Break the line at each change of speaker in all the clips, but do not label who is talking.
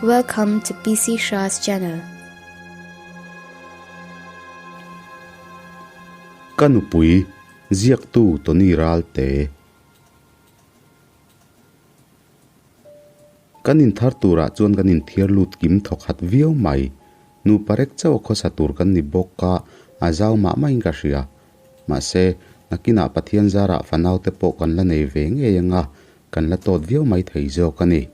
Welcome to PC Shah's channel.
Ka nupui, ziaktu Tony Ralte. Kan inthar turah chuan kan inthiar lut kim thawk khat viau mai. Nupa rek chauh a khawsa tur kan ni bawk a, a zau mah mahin ka hria. Mahse, nakinah Pathian zarah fanaute pawh kan la nei ve ngei anga, kan la tawt viau mai thei zawk a ni.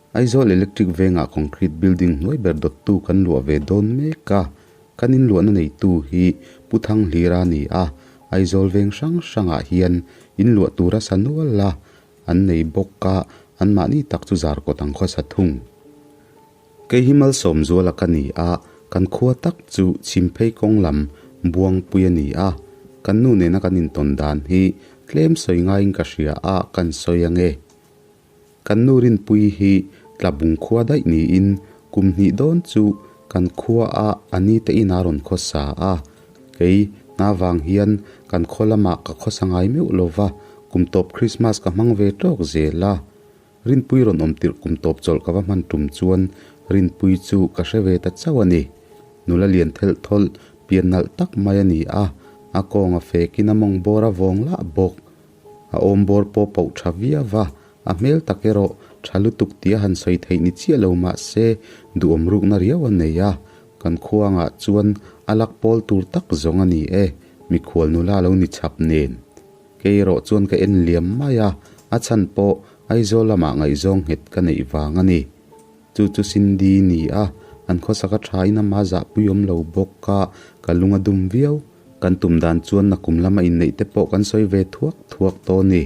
Aizawl Electric vengah concrete building hnuai ber dawttu kan luah ve dawn mek a, kan inluahna neitu hi Pu Thanghlira a ni a, Aizawl veng hrang hrangah hian inluah tur a sa nual a, an nei bawk a, anmahni tak chu zar kawt ang khawsa thung. Kei hi Malsawmzuala ka ni a, kan khua tak chu Chhimphei kawng lam Buangpui a ni a, kan nu nena kan intawn dan hi tlem sawi ngaiin ka hria a, kan sawi ange. Kan nu Rinpuii hi Tlabung khua daih niin kum hnih dawn chu kan khua a a ni te in a rawn khawsa a. Kei hna vang hian kan khaw lamah ka khawsa ngai meuh lo va, kum tawp Krismas ka hmang ve tawk zel a. Rinpuii rawn awm tirh kum tawp chawlh ka va hman tum chuan Rinpuii chu ka hre ve ta chauh a ni. Nula lian thelh thawlh pian nalh tak mai a ni a, a kawng a fekin a mawng bawr a vawng lah bawk. A awm bawr pawh pauh tha viau va, a hmel tak erawh tha lutuk tia han sawi theih ni chiah lo mah se duhawm rukna riau a nei a, kan khuangah chuan a lak pawl tur tak zawng a ni e, mikhual nula lo ni chhap nen. Kei erawh chuan ka en liam mai a, a chhan pawh Aizawl lamah ngaihzawng nghet ka neih vang a ni. Chu chu Cindy ni a, an khawsak a thain ama zahpui awm lo bawk a, ka lung a dum viau. Kan tum dan chuan nakum lama inneih te pawh kan sawi ve thuak thuak tawh a ni.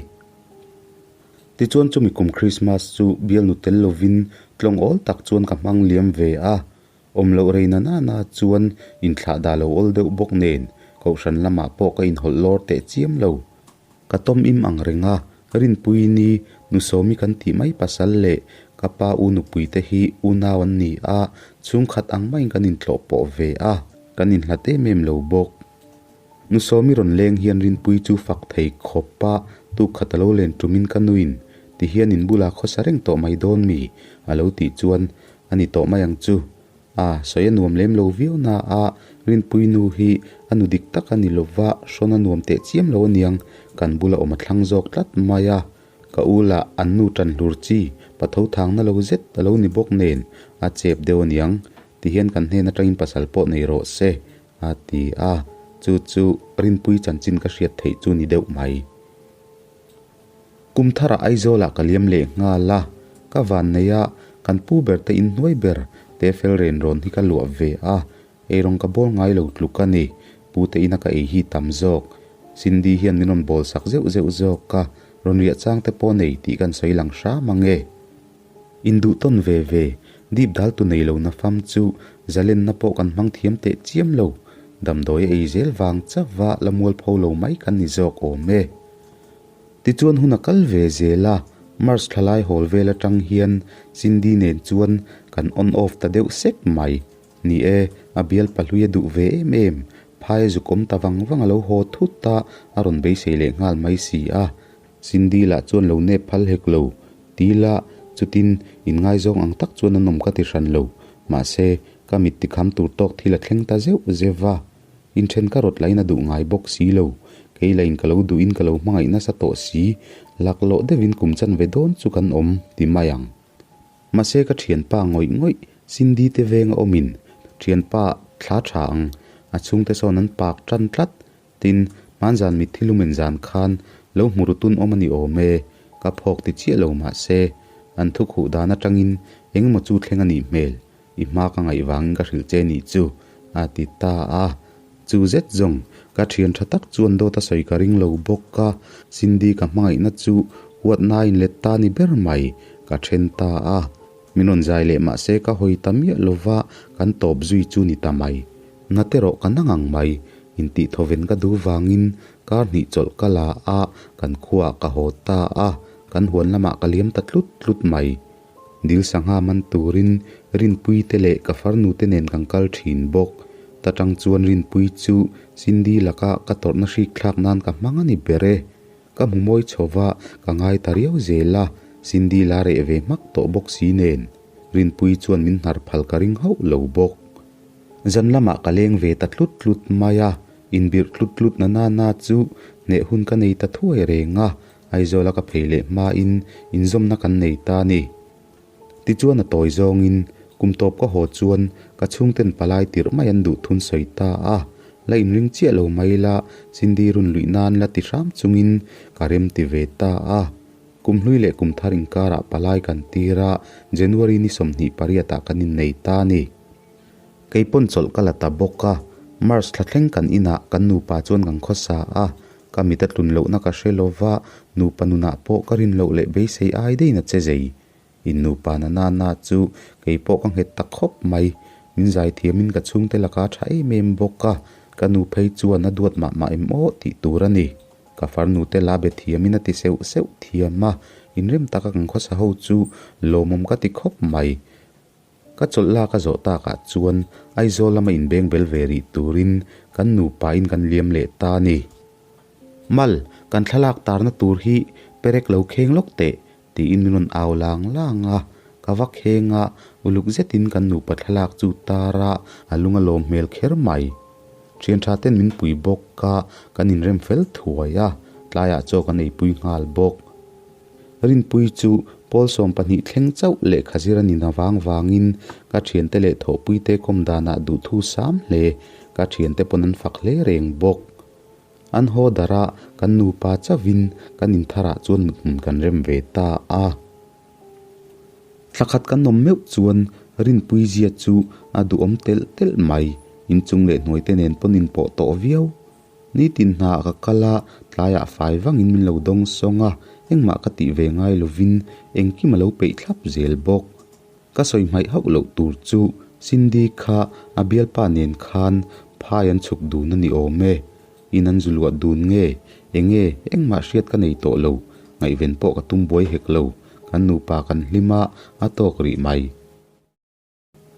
Tichuan chumi kum Krismas chu bialnu tel lovin tlawng awl tak chuan ka hmang liam ve a, awm loh rei na nana chuan inthlah dah lo awl deuh bawk nen kohhran lamah pawh ka inhawlh lawr teh chiam lo. Ka tawm im ang reng a, Rinpuini, Nusawmi kan tih mai pasal leh ka pa u nupui te hi unau an ni a, chhungkhat ang maiin kan intlawh pawh ve a, kan inhlat em em lo bawk. Nusawmi rawn leng hian Rinpui chu fak thei khawp a, tukkhat a lo len tumin ka nuin ti hian in bulah khawsa reng tawh mai dawn mi? a lo tih chuan a ni tawh mai ang chu. A, sawi a nuam lem lo viau na a, Rinpui nu hi a nu dik tak a ni lova, hrawn a nuam teh chiam lo aniang, kan bula awm a thlang zawk tlat mai a. Ka u lah an nu tan hlur chi, patho thang na lo zet a lo ni bawk nen, a chep deuh aniang, ti hian kan hnen atangin pasal pawh nei rawh se, a ti a, chu chu Rinpui chanchin ka hriat theih chu ni deuh mai. Kum tharah Aizawlah ka liam leh nghal a, ka van nei a, kan pu ber te in hnuai ber te fel ren rawn hi ka luah ve a, eirawng ka bawl ngai lo tluk a ni, pu te ina ka ei hi tam zawk. Cindy hian min rawn bawl sak zeuh zeuh zawk a, rawn riah chang te pawh nei tih kan sawi lang hram ang e. Induh tawn ve ve, dip dal tu nei lo na fam chu zalenna pawh kan hmang thiam teh chiam lo, damdawi a ei zel vang chauh a la mualpho lo mai kan ni zawk awm e. Tichuan hun a kal ve zel a, March thlalai hawl vel atang hian Cindy nen chuan kan on off ta deuh sek mai. Ni e, a bial pahlui a duh ve em em, phai a zuk awm ta vang vang a lo haw thut a, a rawn beisei leh nghal mai si a. Cindy lah chuan lo nep phal hek lo, ti la, chutin inngaizawng ang tak chuan an awm ka ti hran lo, mahse ka mit tikham tur tawk thil a thleng ta zeuh zeuh va. Inthen ka rawt lain a duh ngai bawk si lo. Kei lain ka lo duhin ka lo hmangaih nasa tawh si, laklawh deuhin kum chanve dawn chu kan awm ti mai ang. Mahse ka thianpa ngawih ngawih Cindy te venga awmin thianpa thla tha ang, a chhungte sawn an pak tan tlat, tin hmanzan mitthi lumen zan khan lo hmu rutun awm a ni awm e, ka phawk ti chiah lo mahse an thukhuh dan atangin engemaw chu thleng a nih hmel. I hma ka ngaih vangin ka hrilh che nih chu, a ti ta a. Chu zet zawng, ka thian tha tak chuan dawt a sawi ka ring lo bawk a, Cindy ka hmangaihna chu huatnain let ta ni ber mai, ka then ta a. Min rawn zai leh mah se ka hawi ta miah lova kan tawp zui chu ni ta mai. Na te rawh ka na ngang mai, intih thawven ka duh vangin kar hnih chawlh ka la a, kan khuaah ka haw ta a, kan huan lamah ka liam ta tlut tlut mai. Dil sangha man turin Rinpui te leh ka farnu te nen kan kal thin bawk. Ta tang chuan Rinpui chu Cindy laka ka tawrhna hrik thlak nan ka hmang a ni ber e. Ka hmu mawi chho va, ka ngai ta riau zel a, Cindy la reh ve hmak tawh bawk si nen. Rinpuii chuan min hnar phal ka ring hauh lo bawk. Zan lamah ka leng ve ta tlut tlut mai a, inbirh tlut tlut na na na chu hneh hun ka nei ta thuai reng a, Aizawla ka phei leh hmain inzawmna kan nei ta a ni. Tichuan a tawi zawngin kum tawp ka haw chuan ka chhungten palai tirh mai an duh thun sawi ta a, la inring chiah lo mai la Cindy run luih nan la ti hram chungin ka rem ti ve ta a. Kum hlui leh kum thar inkarah palai kan tir a, January ni 28 ah kan innei ta a ni. Kei pawn chawlh ka la ta bawk a, March thla thleng kan inah kan nupa chuan kan khawsa a, ka mit a tlun lohna ka hre lo va, nupa nunah pawh ka rin loh leh beisei ai deiin a che zei. In nupa na na na chu kei pawh ka nghet ta khawp mai, min zai thiamin ka chhungte laka tha em em bawk a, ka nu phei chuan a duat mah mah em aw tih tur a ni. Ka farnu te la be thiamin a ti seuh seuh thiam a, inrem taka kan khawsa ho chu lawmawm ka ti khawp mai. Ka chawlh lak a zawh takah chuan Aizawl lama inbeng bel ve rih turin kan nupain kan liam leh ta a ni. Mal, kan thlalak tarna tur hi perek lo kheng lawk teh, tiin min rawn au lang lang a. Ka va kheng a, uluk zetin kan nupa thlalak chu tar a, a lung a lawm hmel kher mai. Thian tha ten min pui bawk a, kan inrem fel thuai a, tlaiah chaw kan eipui nghal bawk. Rinpui chu pawl 12 thleng chauh lehkha zir a nin avang vangin ka thiante leh thawhpuite kawm danah duhthu sam hle, ka thiante pawn an fak hle reng bawk. An haw darh a, kan nupa chauhin kan intharah chuan mut hmun kan rem ve ta a. Thla khat kan awm meuh chuan Rinpui zia chu a duhawm telh telh mai, inchung leh hnuaite nen pawn inpawh tawh viau. Nitin hnaah ka kal a, tlaiah fai vangin min lo dawng sawng a, engmah ka tih ve ngai lovin engkim a lo peih thlap zel bawk. Ka sawi hmaih hauh loh tur chu Cindy kha a bialpa nen khan phai an chhuk dun a ni awm e. In an zu luah dun nge? Enge? Engmah hriat ka nei tawh lo. Ngaihven pawh ka tum buai hek lo. Kan nupa kan hlim a, a tawk rih mai.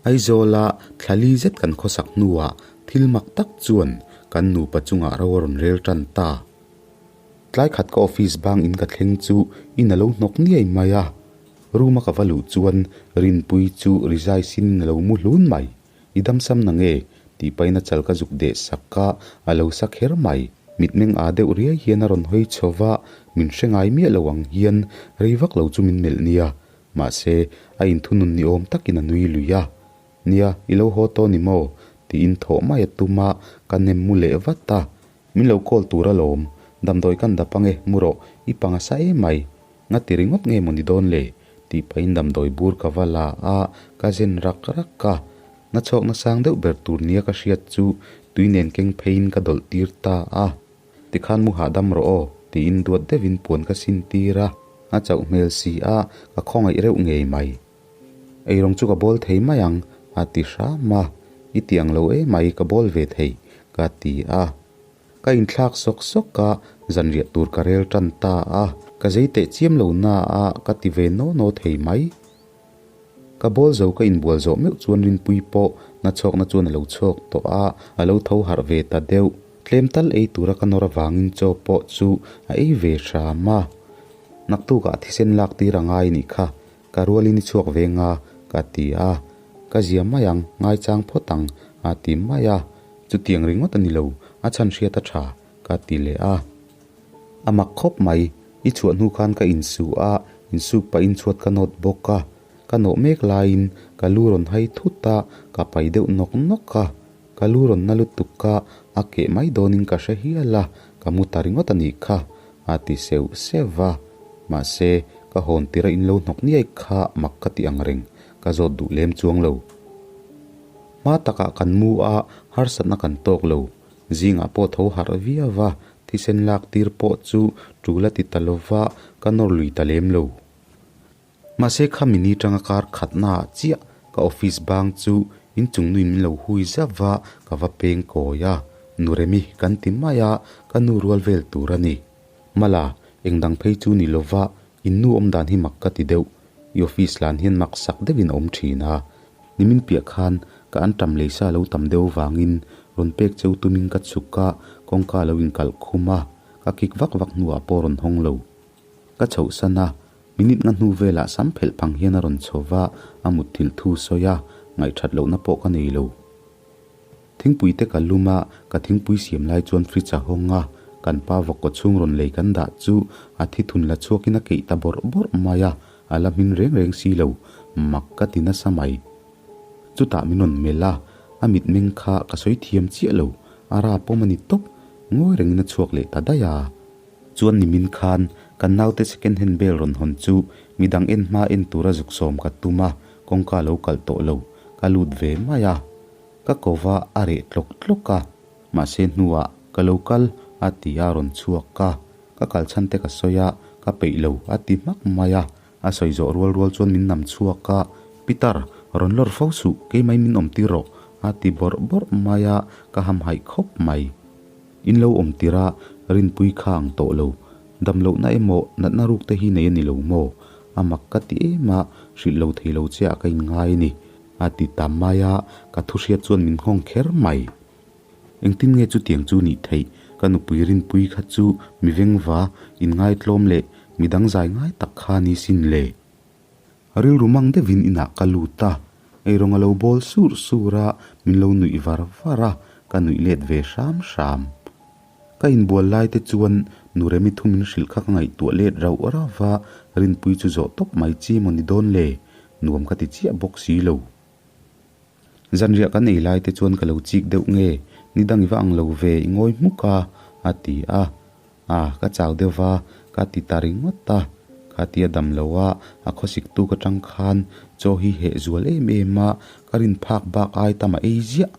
Aizawla thla li zet kan khawsak hnuah thil mak tak chuan kan nupa chungah ro a rawn rel tan ta. Tlai khat ka office bang in ka thleng chu in a lo hnawk niai mai a, room a ka va luh chuan Rinpui chu rizai sin in a lo mu hlun mai. I damsam na nge? tih pahin a chal ka zuk deh sak a, a lo sa kher mai. Mitmeng aa deuh riai hian a rawn hawi chho va, min hre ngai miah lo ang hian rei vak lo chu min melh nia. Mahse, a inthunun ni awm takin a nui lui a. Nia, i lo haw tawh ni maw? tiin thawh mai a tum a, ka nem mu leh vat a. Min lo call tur alawm, damdawi kan dap ange, mu rawh, i pang a sa em mai. Nga ti ringawt nge maw ni dawn le? tih pahin damdawi bur ka va la a, ka zen rak rak a. Na chhawkna sang deuh ber tur nia ka hriat chu tui nen keng pheiin ka dawlh tir ta a. Tikhan mu hahdam rawh aw, tiin duat deuhin puan ka sin tir a, a chauh hmel si a, ka khawngaih reuh ngei mai. Eirawng chu ka bawl thei mai ang, a ti hram a, i ti ang lo emai ka bawl ve thei, ka ti a. Ka inthlak sawk sawk a, zanriah tur ka rel tan ta a, ka zei teh chiam lo na a, ka ti ve naw naw thei mai. Ka bawl zo ka inbual zawh meuh chuan Rinpui pawh na chhawkna chuan a lo chhawk tawh a, a lo tho harh ve ta deuh. Tlem tal ei tura ka nawr avangin chaw pawh chu a ei ve hram a. Naktukah thisen lak tir a ngai nih kha, ka rualin i chhuak ve nga ka ti a. Ka zia mai ang, ngaichang phawt ang a ti mai a. Chutiang ringawt a ni lo, a chhan hriat a tha ka ti leh a. A mak khawp mai, i chhuah hnu khan ka insu a, insuk pahin chhuat ka nawt bawk a, ka nawh mek laiin ka lu rawn hai thut a, ka pai deuh nawk nawk a, ka lu rawn na lutuk a, a keh mai dawnin ka hre hial a, ka mu ta ringawt a nih kha, a ti seuh seuh va. Mahse, ka hawn tir a in lo hnawk niai kha mak ka ti ang reng, ka zawt duh lem chuang lo. Hma takah kan mu a, harsatna kan tawk lo. Zingah pawh tho harh viau va, thisen lak tir pawh chu tul a ti ta lo va, ka nawr lui ta lem lo. Mahse kha mini tanga kar khatnaah chiah ka office bang chu inchung nuin min lo hui zauh va, ka va peng kawi a. Nuremi kan ti mai a, ka nu rual vel tur a ni. Mala, eng dang phei chu ni lo va, in nu awm dan hi mak ka ti deuh. I office lan hian mak sak deuhin a awm thin a. Nimin piah khan ka an tam leisa lo tam deuh vangin rawn pek cheu tumin ka chhuk a, kawngka lo inkalh khum a, ka kik vak vak hnuah pawh rawn hawng lo. Ka chhoh san a, Minute nga hnu velah sam phelh phang hian a rawn chho va, a mutthilh thu sawi a, ngaihthat lohna pawh ka nei lo. Thingpui te ka lum a, ka thingpui siam lai chuan fridge a hawng a, kan pa vawk kaw chhung rawn lei kan dah chu a thi thun la chhuakin a keih ta bawrh bawrh mai a, a la hmin reng reng si lo, mak ka ti nasa mai. Chutah min rawn melh a, a mitmeng kha ka sawi thiam chiah lo, a rap awm a ni tawp, ngawi rengin a chhuak leh ta daih a. Chuan nimin khan kan naute second hand bel rawn hawn chu midang en hma en tura zuk sawm ka tum a, kawngka lo kalh tawh lo, ka lut ve mai a. Ka ko va a reh tlawk tlawk a, mahse hnuah ka lo kal a ti a rawn chhuak a, ka kal chhan te ka sawi a, ka peih lo a ti hmak mai a, a sawi zawh rual rual chuan min nam chhuak a, Pitar, rawn lawr fo suh, keimai min awm tir rawh a ti bawrh bawrh mai a, ka hamhaih khawp mai. In lo awm tir a, Rinpui kha ang tawh lo. Dam lohna emaw natna ruk te hi nei a ni lo maw? A mak ka ti em a, hrilh lo thei lo che ah ka inngai a ni. A ti ta mai a, ka thu hriat chuan min nghawng kher mai. Engtin nge chutiang chu nih theih? Ka nupui Rinpui kha chu mi vengva, inngaitlawm leh midang zai ngai tak kha ni sin le. Rilru mang deuhin inah ka lut a, eirawng a lo bawl sur sur a, min lo nuih var var a, ka nuih let ve hram hram. Ka inbual lai te chuan nu Remi thu min hrilh kha ka ngaihtuah let rauh rauh va, Rinpui chu zawh tawp mai chi maw ni dawn le? Nuam ka ti chiah bawk si lo. Zanriah kan ei lai te chuan ka lo chik deuh nge, ni dang i va ang lo ve, i ngawi hmuk a, a ti a. A, ka chau deuh va, ka ti ta ringawt a. Kha tia dam lo a, a khawsik tuk atang khan chaw hi heh zual em em a, ka rin phak bak ai tam a ei ziah.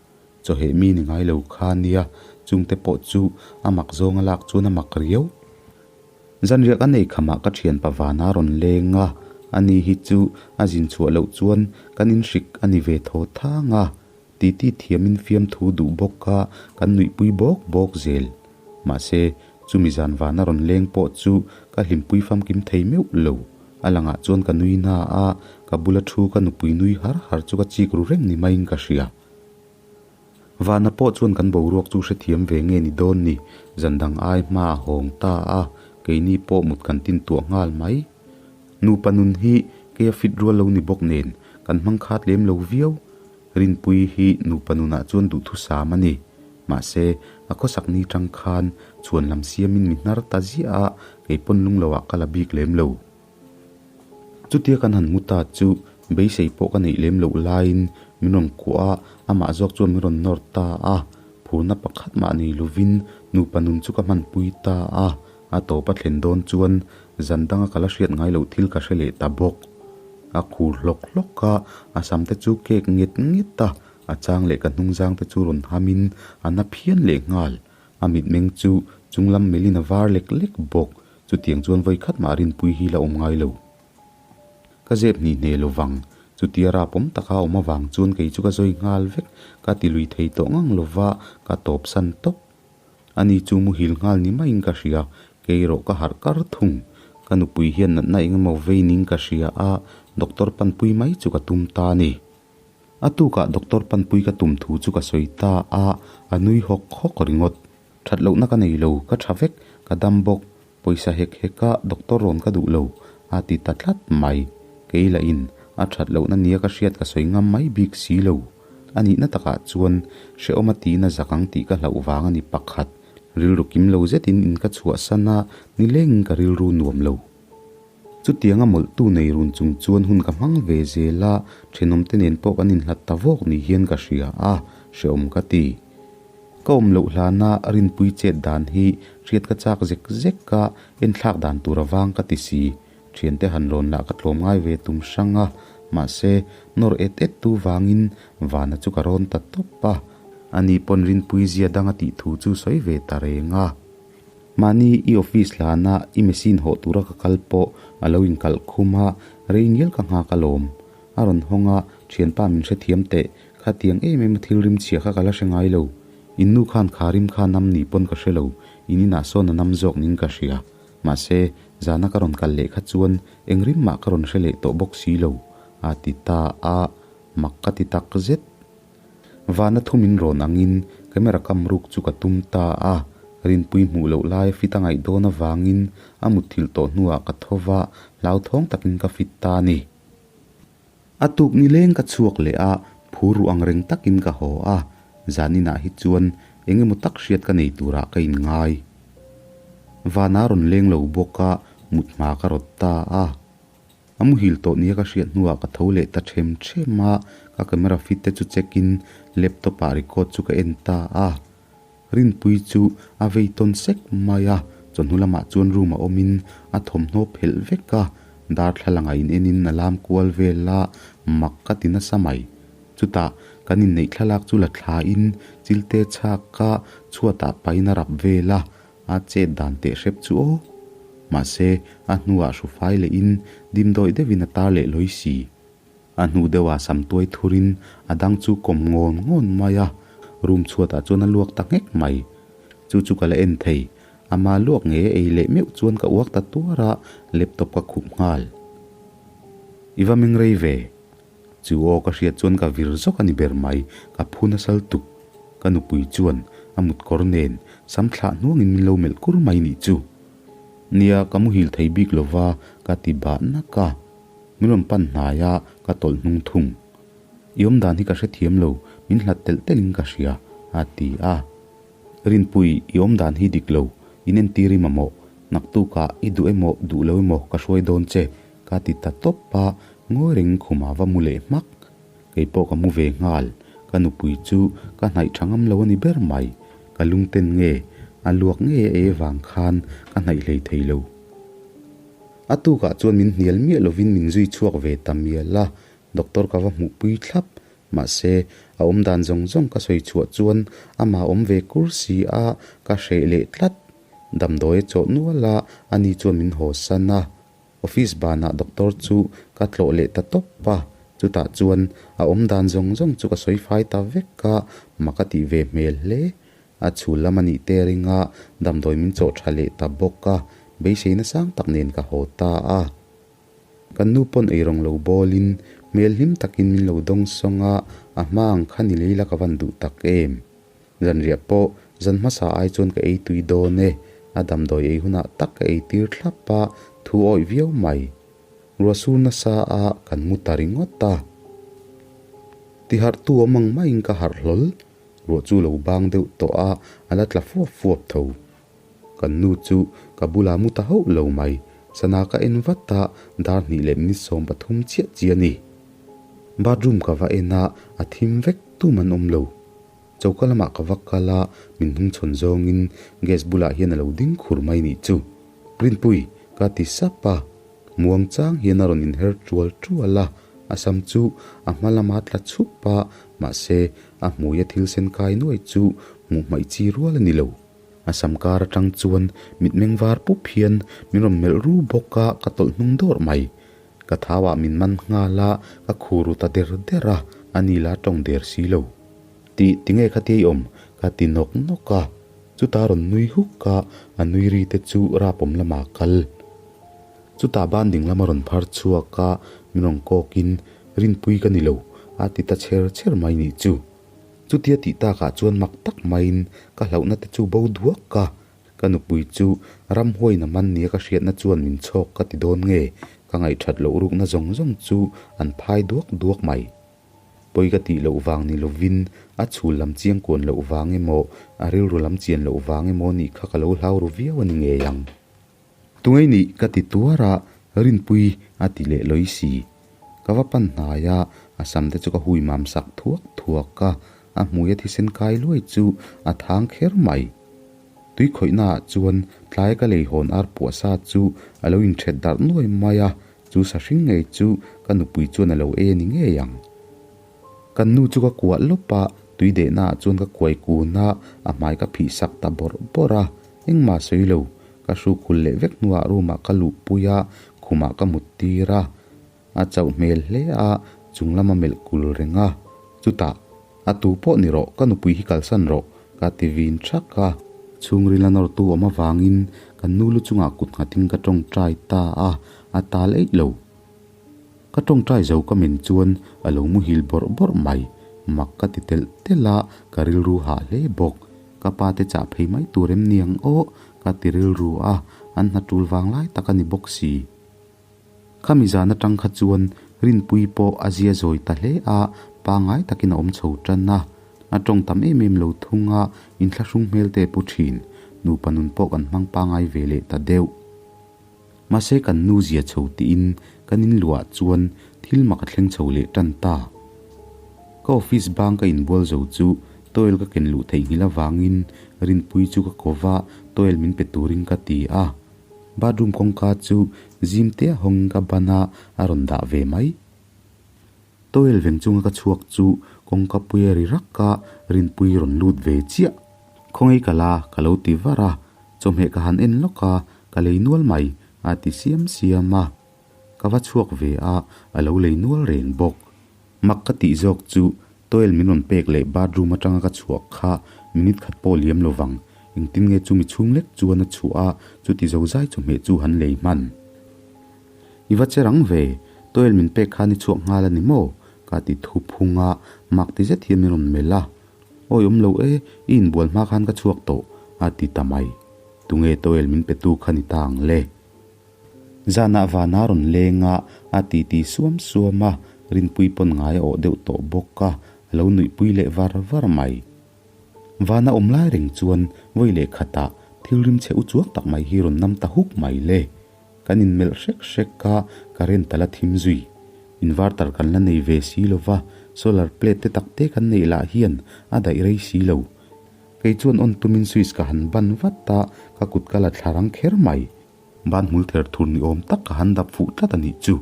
Chawheh mi ni ngai lo kha nia, chungte pawh chu a mak zawng a lak chuan a mak riau. Zanriah ka nei khamah ka thian pa vana rawn leng a, ani hi chu a zin chhuah loh chuan kan inhrik a ni ve thaw thang a, titi thiamin fiamthu duh bawk a kan nuihpui bawk bawk zel. Mahse, chumi zan vana rawn leng pawh chu ka hlimpui famkim thei meuh lo. A langah chuan ka nui na a, ka bula thu ka nupui nui har har chu ka chik ru reng ni maiin ka hria. Vana pawh chuan kan boruak chu hrethiam ve nge ni dawn ni, zan dang ai hma a hawng ta a, keini pawh mut kan tin tuah nghal mai. Nupa nun hi kei a fit rual lo ni bawk nen kan hmang khat lem lo viau. Rinpui hi nupa nunah chuan duhthusam a ni. Mahse, a khawsak ni tang khan chhuan lam siamin mi hnar ta ziah a, kei pawn lung loah ka la bik lem lo. Chutia kan han hmu ta chu beisei pawh ka neih lem loh laiin min rawn kuah a, amah zawk chuan min rawn nawr ta a. Phurna pakhat mah nei lovin nupa nun chu ka hmanpui ta a, a tawp a thlen dawn chuan zan danga ka la hriat ngai loh thil ka hre leh ta bawk. A khur hlawk hlawk a, a sam te chu kek nget nget a, a chang leh ka hnungzang te chu rawn hamin a na phian leh nghal. A mitmeng chu chunglam melhin a var lek lek bawk. Chutiang chuan vawi khat mah Rinpui hi la awm ngai lo. Ka zep hni hne lo vang. Chutia rapawm taka awm avang chuan kei chu ka zawi nghal vek. Ka ti lui thei tawh ngang lo va, ka tawp san tawp. Ani chu muhil nghal ni maiin ka hria, kei erawh ka harh kar thung. Ka nupui hian natna eng emaw vei ning ka hria a, doctor panpui mai chu ka tum ta a ni. A tukah doctor panpui ka tum thu chu ka sawi ta a, a nui hawk hawk ringawt. That lohna ka nei lo, ka tha vek, ka dam bawk, pawisa hek hek a doctor rawn ka duh lo, a ti ta tlat mai. Kei lah in a that lohna nia ka hriat ka sawi ngam mai bik si lo. A nihna takah chuan hrehawm a tiin a zak ang tih ka hlauh vang a ni pakhat. Rilru kim lo zetin in ka chhuahsan a, nilengin ka rilru nuam lo. Chutianga mawlhtu nei run chung chuan hun ka hmang ve zel a, thenawmte nen pawh kan inhlat ta vawk ni hian ka hria a, hrehawm ka ti. Ka awm loh hlana Rinpui chet dan hi hriat ka chak zek zek a, enthlak dan tur avang ka ti si. Thiante han rawn lah ka tlawm ngai ve tum hrang a, mahse nawr et et tu vangin Vana chu ka rawn ta tawp a, ani pawn Rinpui zia dang a tih thu chu sawi ve ta reng a. Mahni i office hlana i machine hawh tura ka kal pawh a lo inkalh khum a, rei ngial ka nghak alawm. A rawn hawng a, thianpa min hrethiam teh, khatiang em em a thil rim chhia kha ka la hre ngai lo. In nu khan kha rim kha nam ni pawn ka hre lo, in inah sawn a nam zawk ning ka hria. Mahse, zana ka rawn kal leh kha chuan eng rim mah ka rawn hre leh tawh bawk si lo, a ti ta a, mak ka ti tak zet. Vana thu min rawn angin camera kam ruk chu ka tum ta a, Rinpui hmuh loh laia fit a ngaih dawn avangin a mutthilh tawh hnuah ka tho va, hlauthawng takin ka fit ta a ni. A tuk nileng ka chhuak leh a, phur ruh ang reng takin ka haw a, zaninah hi chuan eng emaw tak hriat ka nei turah ka inngai. Vana rawn leng lo bawk a, mut hma ka rawt ta a. A muhil tawh nia ka hriat hnuah ka tho leh ta them them a, ka camera fit te chu check in laptop ah record chu ka en ta a. Rinpui chu a vei tawn sek mai a, chawhnu lamah chuan room a awmin a thawmhnaw phelh vek a, darthlalang a in enin a lam kual vel a, mak ka ti nasa mai. Chutah kan inneih thlalak chu la thlain chilte chhak a, chhuatah pain a rap vel a, a chet dan teh hrep chu aw. Mahse, a hnuah hrufai lehin dimdawih deuhin a tar leh lawi si. A hnu deuhah sam tuai thurin a dang chu kawm ngawn ngawn mai a, room chhuatah chuan a luak ta nghek mai. Chu chu ka la en thei. Ama luak nge ei leh meuh chuan ka uak ta tuar a, laptop ka khup nghal. I va meng rei ve. Chu aw ka hriat chuan ka vir zawk a ni ber mai, ka phu nasal tuk. Ka nupui chuan a mutkawr nen sam thlah hnuangin min lo melh kur mai nih chu. Nia, ka muhil thei bik lova ka ti bah nak a. Min rawn pan hnai a, ka tawlh hnung thung. I awm dan hi ka hrethiam lo, min hlat telh telhin ka hria, a ti a. Rinpui, i awm dan hi dik lo, in entir i mamawh, naktukah i duh emaw duh lo emaw ka hruai dawn che, ka ti ta tawp a, ngawi reng khumah va mu leh hmak. Kei pawh ka mu ve nghal, ka nupui chu ka hnaih tha ngam lo a ni ber mai, ka lungten nge, a luak ngei a ei avang khan ka hnaih hlei thei lo. A tukah chuan min hnial miah lovin min zui chhuak ve ta mial a, doctor ka va hmuhpui thlap. Mahse, a awm dan zawng zawng ka sawi chhuah chuan amah awm ve kur si a, ka hreh leh tlat. Damdawi a chawh nual a, ani chuan min haw san a. Office banah doctor chu ka tlawh leh ta tawp a, chutah chuan a awm dan zawng zawng chu ka sawi fai ta vek a, mak a tih ve hmel hle. A chhul lam a nih te ringa damdawi min chawh tha leh ta bawk a, beiseina sang tak nen ka haw ta a. Kan nu pawn eirawng lo bawlin hmel hlim takin min lo dawng sawng a, a hma ang kha ni lei la ka van duh tak em. Zanriah pawh zan hmasa ai chuan ka ei tui dawn e, a damdawi ei hunah tak ka ei tir thlap a, thu awih viau mai. Ruah sur nasa a kan mu ta ringawt a. Tiharhtu awm ang maiin ka harh hlawl. Ruah chu lo bang deuh tawh a, a la tla fuap fuap tho. Kan nu chu ka bulah mu ta hauh lo mai. Sana ka en vat a, dar hnih leh minute 13 chiah chi a ni. Bathroom ka va en a, a thim vek tum an awm lo. Choka lamah ka va kal a, min hnungchhawn zawngin gas bulah hian a lo ding khur mai nih chu. Rinpui, ka ti sap a. Muang chang hian a rawn inher tual tual a, a sam chu a hma lama tla chhup a, mahse a hmui a thil sen kai nuai chu hmuh hmaih chi rual a ni lo. A sam kar atang chuan mitmeng var pup hian min rawn melh ru bawk a, ka tawlh hnung dawrh mai. Ka thau ah min man nghal a, ka khu ru ta der der a, a ni la tawng der si lo. Tih tinge khatia i awm? ka ti nawk nawk a, chutah a rawn nui huk a, a nui ri te chu rapawm lamah a kal. Chutah ban ding lama rawn phar chhuak a, min rawn kawkin, Rinpui ka ni lo, a ti ta chher chher mai nih chu. Chutia tih takah chuan mak tak maiin ka hlauhna te chu bo duak a, ka nupui chu ramhuain a man nia ka hriatna chuan min chhawk ka ti dawn nge, ka ngaihthat loh rukna zawng zawng chu an phai duak duak mai. Pawi ka tih loh vang ni lovin a chhul lam chiang kuan loh vang emaw, a rilru lam chian loh vang emaw nih kha ka lo hlau ru viau a ni ngei ang. Tungei nih ka ti tuar a, Rinpui a ti leh lawi si. Ka va pan hnai a, a sam te chu ka hui mam sak thuak thuak a, a hmui a thisen kai luai chu a thang kher mai. Tui khawihna ah chuan tlai ka lei hawn ar puah sa chu a lo inthet darh nuai mai a, chu sa hring ngei chu ka nupui chuan a lo ei a ni ngei ang. Kan nu chu ka kuah lawp a, tui dehna ah chuan ka kuai kun a, a hmai ka phih sak ta bawrh bawrh a, engmah sawi lo, ka hruk hul leh vek hnuah room ah ka luh pui a, khumah ka mut tir a, a chauh hmel hle a, chung lama melh kul reng a, chutah, A tu pawh ni rawh, ka nupui hi kalsan rawh, ka ti vin thak a. Chhungril a nawrtu awm avangin kan nu lu chungah kut nghatin ka tawngtai ta a, a tal eih lo. Ka tawngtai zo ka men chuan a lo muhil bawrh bawrh mai. Mak ka ti telh telh a, ka rilru hah hle bawk. Ka pa te chah phei mai tur em ni ang aw? Ka ti rilru a, an hna tul vang lai tak a ni bawk si. Khami zan atang kha chuan Rinpuii pawh a zia zawi ta hle a, pangngai takin a awm chho tan a. A tawng tam em em lo thung a, inthlahrung hmel te pu thin. Nupa nun pawh kan hmang pangngai ve leh ta deuh. Mahse kan nu zia chho tiin kan inluah chuan thil mak a thleng chho leh tan ta. Ka office bang ka inbual zo chu towel ka ken luh theihnghilh avangin Rinpuii chu ka ko va, towel min pe turin ka ti a. Bathroom kawngka chu zim te a hawngin ka ban a, a rawn dah ve mai. Towel veng chunga ka chhuak chu kawngka pui a ri rak a, Rinpuii rawn lut ve chiah. Khawngaih ka la, ka lo ti var a, chawhmeh ka han en lawk a, ka lei nual mai, a ti siam siam a. Ka va chhuak ve a, a lo lei nual reng bawk. Mak ka tih zawk chu towel min rawn pek leh bathroom atanga ka chhuah kha minute khat pawh liam lo vang. Engtin nge chumi chhung lek chuan a chhuah a, chuti zo zai chawhmeh chu han lei hman. I va che rang ve, towel min pek khan i chhuak nghal a ni maw? Ka ti thu phung a, mak ti zet hian min rawn melh a. Awi awm lo e, i inbual hma khan ka chhuak tawh, a ti ta mai. Tunge towel min petu kha ni ta ang le? Zanah vana rawn leng a, a ti ti suam suam a, Rinpui pawn ngai a awh deuh tawh bawk a, a lo nuihpui leh var var mai. Vana awm lai reng chuan vawi leh khatah thil rim chhe u chuak tak mai hi rawn nam ta huk mai le. Kan inmelh hrek hrek a, current a la thim zui. Inverter kan la nei ve si lo va, solar plate te tak te kan neih lah hian a daih rei si lo. Kei chuan on tumin switch ka han ban vat a, ka kut ka la thla rang kher mai. Ban hmul ther thur ni awm tak ka han dap fuh tlat a nih chu.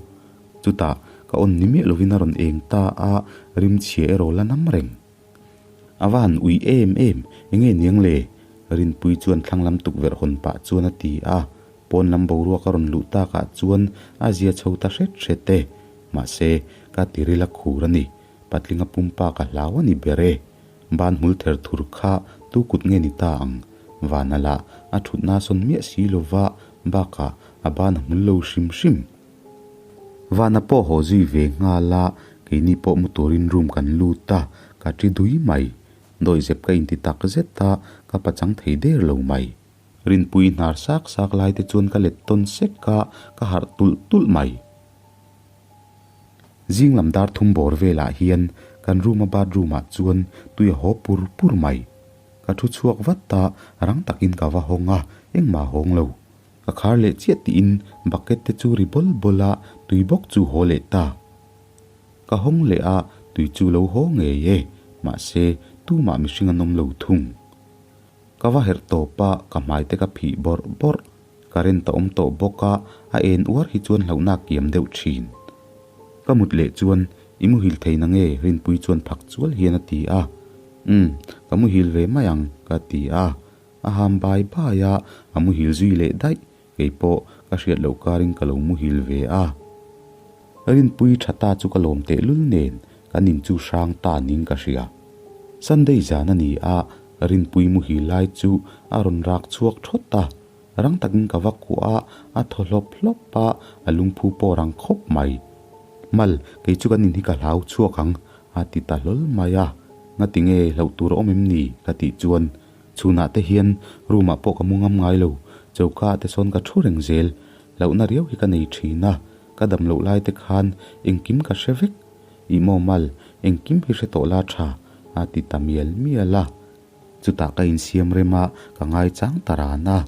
Chutah, ka on ni miah lovin a rawn eng ta a, rim chhia erawh la nam reng. A va han ui em em, enge niang le? Rinpui chuan thlang lam tukverh hawn pah chuan a ti a, pawn lam boruak a rawn luh takah chuan a zia chho ta hret hret e. Mahse, ka tiril a khur a ni. Patlinga pumpa ka hlau a ni ber e. Ban hmul ther thur kha tu kut nge ni ta ang? Vana lah a thutna sawn miah si lova bakah a ban a hmul lo hrim hrim. Vana pawh haw zui ve nghal a, keini pawh mu turin room kan lut a, ka ṭi dui mai. Dawihzep ka inti tak zet a, ka pachang thei der lo mai. Rinpui hnar sak sak lai te chuan ka let tawn sek a, ka harh tulh tulh mai. Zing lam dar thum bawr velah hian kan room a bathroom ah chuan tui a haw pur pur mai. Ka thu chhuak vat a, rang takin ka va hawng a, engmah a hawng lo. Ka khar leh chiah tiin bucket te chu ri bawl bawl a, tui bawk chu haw leh ta. Ka hawng leh a, tui chu lo haw ngei e, mahse tumah mihring an awm lo thung. Ka va herh tawp a, ka hmai te ka phih bawrh bawrh. Current a awm tawh bawk a, a en uar hi chuan hlauhna a kiam deuh thin. Ka mut leh chuan, I muhil thei na nge? Rinpui chuan phak chual hian a ti a. Umm, ka muhil ve mai ang, ka ti a. A ham bai bai a, a muhil zui leh daih. Kei pawh ka hriat loh karin ka lo muhil ve a. Rinpui tha ta chu ka lawm tehlul nen kan in chu hrang ta ning ka hria. Sunday zan a ni a, Rinpui muhil lai chu a rawn rak chhuak thawt a. Rang takin ka va kuah a, a thaw hlawp hlawp a, a lungphu pawh rang khawp mai. Mal, kei chu kan in hi ka hlau chhuak ang, a ti ta hlawl mai a. Ngati nge hlauh tur a awm em ni? ka tih chuan Chhunah te hian room ah pawh ka mu ngam ngai lo, choka ah te sawn ka thu reng zel. Hlauhna riau hi ka nei thin a, ka dam loh lai te khan engkim ka hre vek. Ih maw Mal, engkim hi hre tawh la tha, a ti ta mial mial a. Chutah ka insiam rem a, ka ngaichang ta ran a.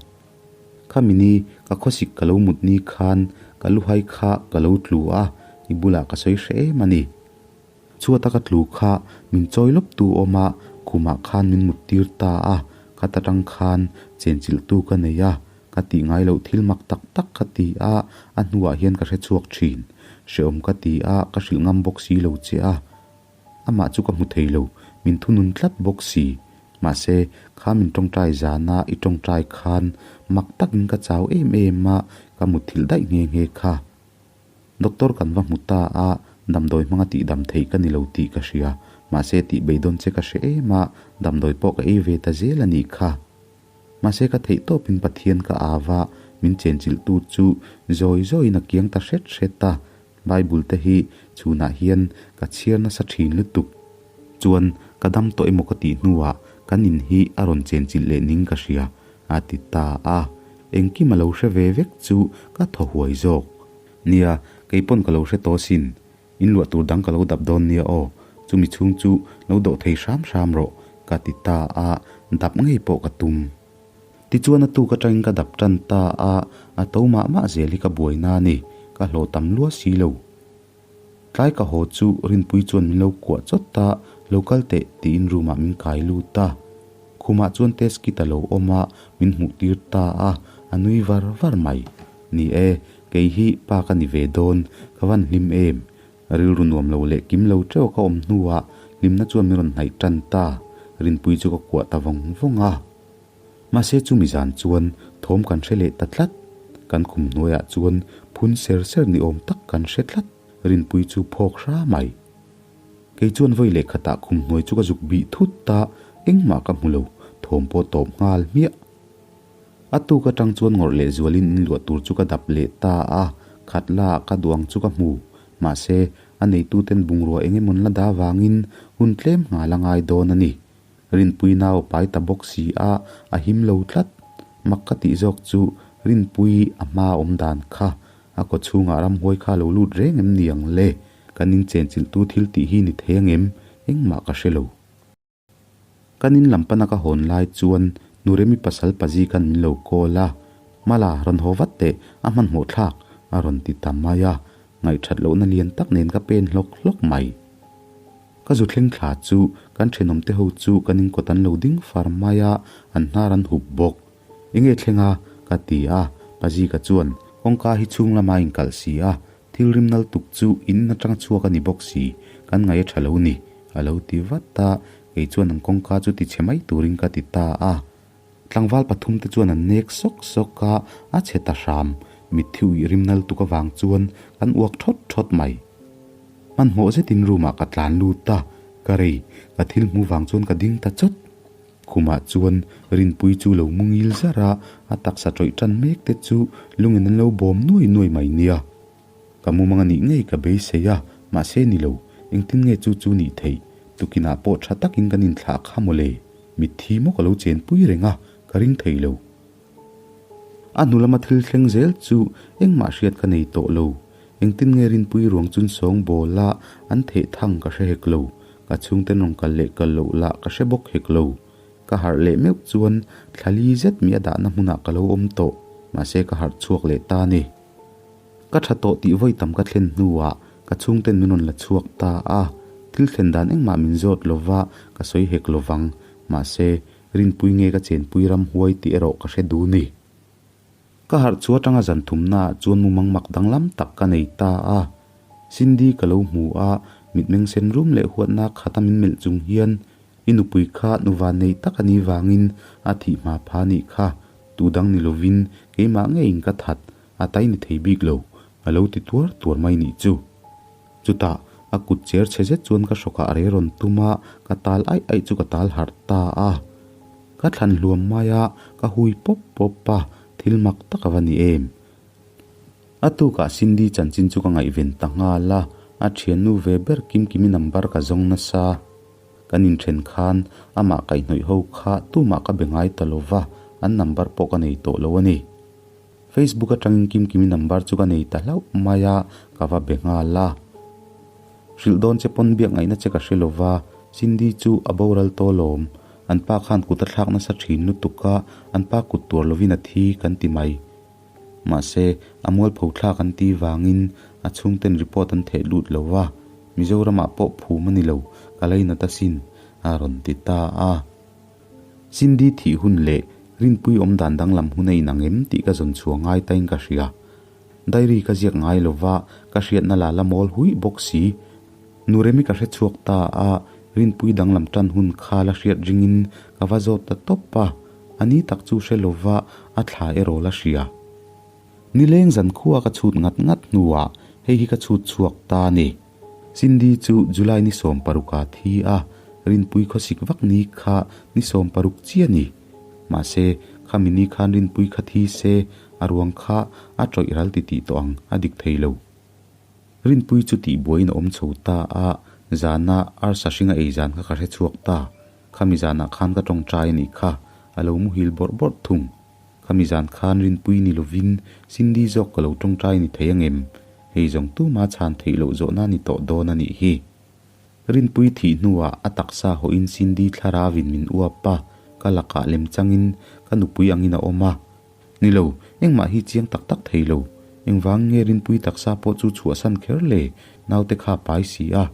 Khami ni ka khawsik ka lo mut ni khan ka luhai kha ka lo tlu a, i bulah ka sawi hre em a ni. Chhuata ka tlu kha min chawi lawp tu awm a, khumah khan min mut tir ta a, ka ta tang khan chenchilh tu ka nei a, ka tih ngai loh thil mak tak tak ka ti a, a hnuah hian ka hre chhuak thin. Hrehawm ka ti a, ka hrilh ngam bawk si lo che a. Amah chu ka hmu thei lo, min thunun tlat bawk si. Mahse, kha min tawngtai zana i tawngtai khan mak takin ka chau em em a, ka mutthilh daih nghe nghe kha. Doctor kan va hmu ta a, damdawi hmanga tih dam theih ka ni lo tih ka hria. Mahse tih beidawn che ka hre em a, damdawi pawh ka ei ve ta zel a nih kha. Mahse ka theih tawpin Pathian ka au a, min chenchilhtu chu zawi zawiin a kiang ta hret hret a. Bible te hi chhunah hian ka chhiar nasa thin lutuk. Chuan ka dam tawh emaw ka tih hnuah Kan in hi a rawn chenchilh leh ning ka hria, a ti ta a. Engkim a lo hre ve vek chu ka thaw huai zawk. Nia, kei pawn ka lo hre tawh asin. In luah tur dang ka lo dap dawn nia aw, chumi chhung chu lo dawh thei hram hram rawh, ka ti ta a, dap ngei pawh ka tum. Tichuan a tuk atangin ka dap tan ta a, a to mah mah zel hi ka buai na a ni, ka hlawh tam lua si lo. Tlai ka haw chu Rinpui chuan min lo kuah chawt a, lo kal teh tiin room ah min kai lut a. Khumah chuan test kit a lo awm a, min hmuh tir ta a, a nui var var mai. Ni e, kei hi pa ka ni ve dawn, ka van hlim em. Rilru nuam lo leh kim lo teuh ka awm hnuah hlimna chuan min rawn hnaih tan ta, Rinpui chu ka kuah ta vawng vawng a. Mahse chumi zan chuan thawm kan hre leh ta tlat, kan khum hnuaiah chuan phun ser ser ni awm tak kan hre tlat, Rinpui chu phawk hra mai. Kei chuan vawi leh khatah khum hnuai chu ka zuk bih thut a, engmah ka hmu lo, thawm pawh tawp nghal hmiah. A tuk atang chuan ngawrh leh zualin in luah tur chu ka dap leh ta a, khat la ah ka duang chu ka hmu. Mahse, a neituten bungrua eng emawn la dah vangin hun tlem nghal a ngai dawn a ni. Rinpui nau pai ta bawk si a, a him lo tlat. Mak ka tih zawk chu Rinpui a hma awm dan kha a kaw chhungah ramhuai kha lo lut reng em ni ang le? Kan in chenchilhtu thil tih hi ni thei angem? Engmah ka hre lo. Kan in lam pana ka hawn lai chuan Nuremi pasal pazi khan min lo call a, Mala, rawn haw vat teh, a hmanhmawh thlak, a rawn ti ta mai a, ngaihthat lohna lian tak nen ka pen hlawk hlawk mai. Ka zu thleng thla chu kan thenawm te ho chu kan inkawt an lo ding far mai a, an hnar an hup bawk. Enge thleng a? ka ti a, Pazika chuan kawngka hi chhung lama a inkalh si a, thil rim nal tuk chu in atanga chhuak a ni bawk si, kan ngaih a tha lo ni, a lo ti vat a, kei chuan an kawngka chu ti chhe mai turin ka ti ta a. Tlangval pathum te chuan an nek sawk sawk a, a chhe ta hram. Mitthi uih rim nal tuk avang chuan kan uak thawt thawt mai. Hmanhmawh zetin room ah ka tlan lut a, ka rei, ka thil hmu vang chuan ka ding ta chawt. Khumah chuan Rinpui chu lo mu ngil zar a, a taksa tawih tan mek te chu lungin an lo bawm nuai nuai mai nia. Ka mumang a nih ngei ka beisei a, mahse ni lo, engtin nge chu chu nih theih? Tukinah pawh tha takin kan inthlah kha mawle, mitthi maw ka lo chenpui reng a, ka ring thei lo. A hnu lama thil thleng zel chu engmah hriat ka nei tawh lo. Engtin nge Rinpui ruang chun sawng bawl a an theh thang ka hre hek lo, ka chhungten rawn kal leh kal loh lah ka hre bawk hek lo. Ka harh leh meuh chuan thlali zet mi a dahna hmunah ka lo awm tawh, mahse ka harh chhuak leh ta a ni. Ka tha tawh tih vawi tam ka thlen hnuah ka chhungten min rawn la chhuak ta a, thil thlen dan engmah min zawt lova ka sawi hek lovang, mahse Rinpui nge ka chenpui ram huai tih erawh ka hre duh ni. Ka harh chu atanga zan thumnaah chuan mumang mak danglam tak ka nei ta a, Cindy ka lo hmu a, mitmeng sen rum leh huatna khata min melh chung hian I nupui kha nuva nei tak a nih vangin a thih hma pha nih kha, tu dang ni lovin keimah ngeiin ka that, a tai ni thei bik lo, a lo ti tuar tuar mai nih chu. Chutah, a kut cher chhe zet chuan ka hrawkah a rei rawn tum a, ka tal aih aih chu ka tal harh ta a. Ka thlan hluam mai a, ka hui pawp pawp a, thil mak tak a va ni em. A tukah Cindy chanchin chu ka ngaihven ta nghal a, a thiannu ve ber Kimkimi number ka zawng nasa. Kan inthen khan amah kaihhnawih ho kha tumah ka be ngai ta lo va, an number pawh ka nei tawh lo a ni. Facebook atangin Kimkimi number chu ka nei ta hlauh mai a, ka va be nghal a. Hrilh dawn che pawn biak ngaihna che ka hre lo va, Cindy chu a boral tawh alawm. An pa khan kut a thlak nasa thin lutuk a, an pa kut tuar lovin a thi kan ti mai. Mahse, a mualpho thlak an ti vangin a chhungten report an theh lut lo va, Mizoramah pawh phum a ni lo, ka lainat asin, a rawn ti ta a. Cindy thih hun leh Rinpui awm dan danglam hun a inang em tih ka zawn chhuah ngai tain ka hria. Diary ka ziak ngai lo va, ka hriatna la la mawl huih bawk si. Nuremi ka hre chhuak ta a, Rinpui danglam tan hun kha la hriat ringin ka va zawt ta tawp a, a ni tak chu hre lo va, a thla erawh la hria. Nileng zan khua ka chhut ngat ngat hnuah hei hi ka chhut chhuak ta a ni. Cindy chu July ni 16 a thi a, Rinpui khawsik vak ni kha ni 16 chiah a ni. Mahse, khami ni khan Rinpui kha thi se, a ruang kha a tawih ral ti tih tawh ang a dik thei lo. Rinpui chu tihbuaiin a awm chho ta a, zana arsa hringa ei zan kha ka hre chhuak ta. Khami zanah khan ka tawngtai a nih kha, a lo muhil bawrh bawrh thung. Khami zan khan Rinpui ni lovin Cindy zawk ka lo tawngtai ni thei angem? Hei zawng tuma chhan theih loh zawhna ni tawh dawn a nih hi. Rinpui thih hnuah a taksa hawhin Cindy thlarauin min uap a, ka lakah lem changin ka nupui angin a awm a. Ni lo, engmah hi chiang tak tak thei lo. Engvang nge Rinpui taksa pawh chu chhuahsan kher le, naute kha a pai si a.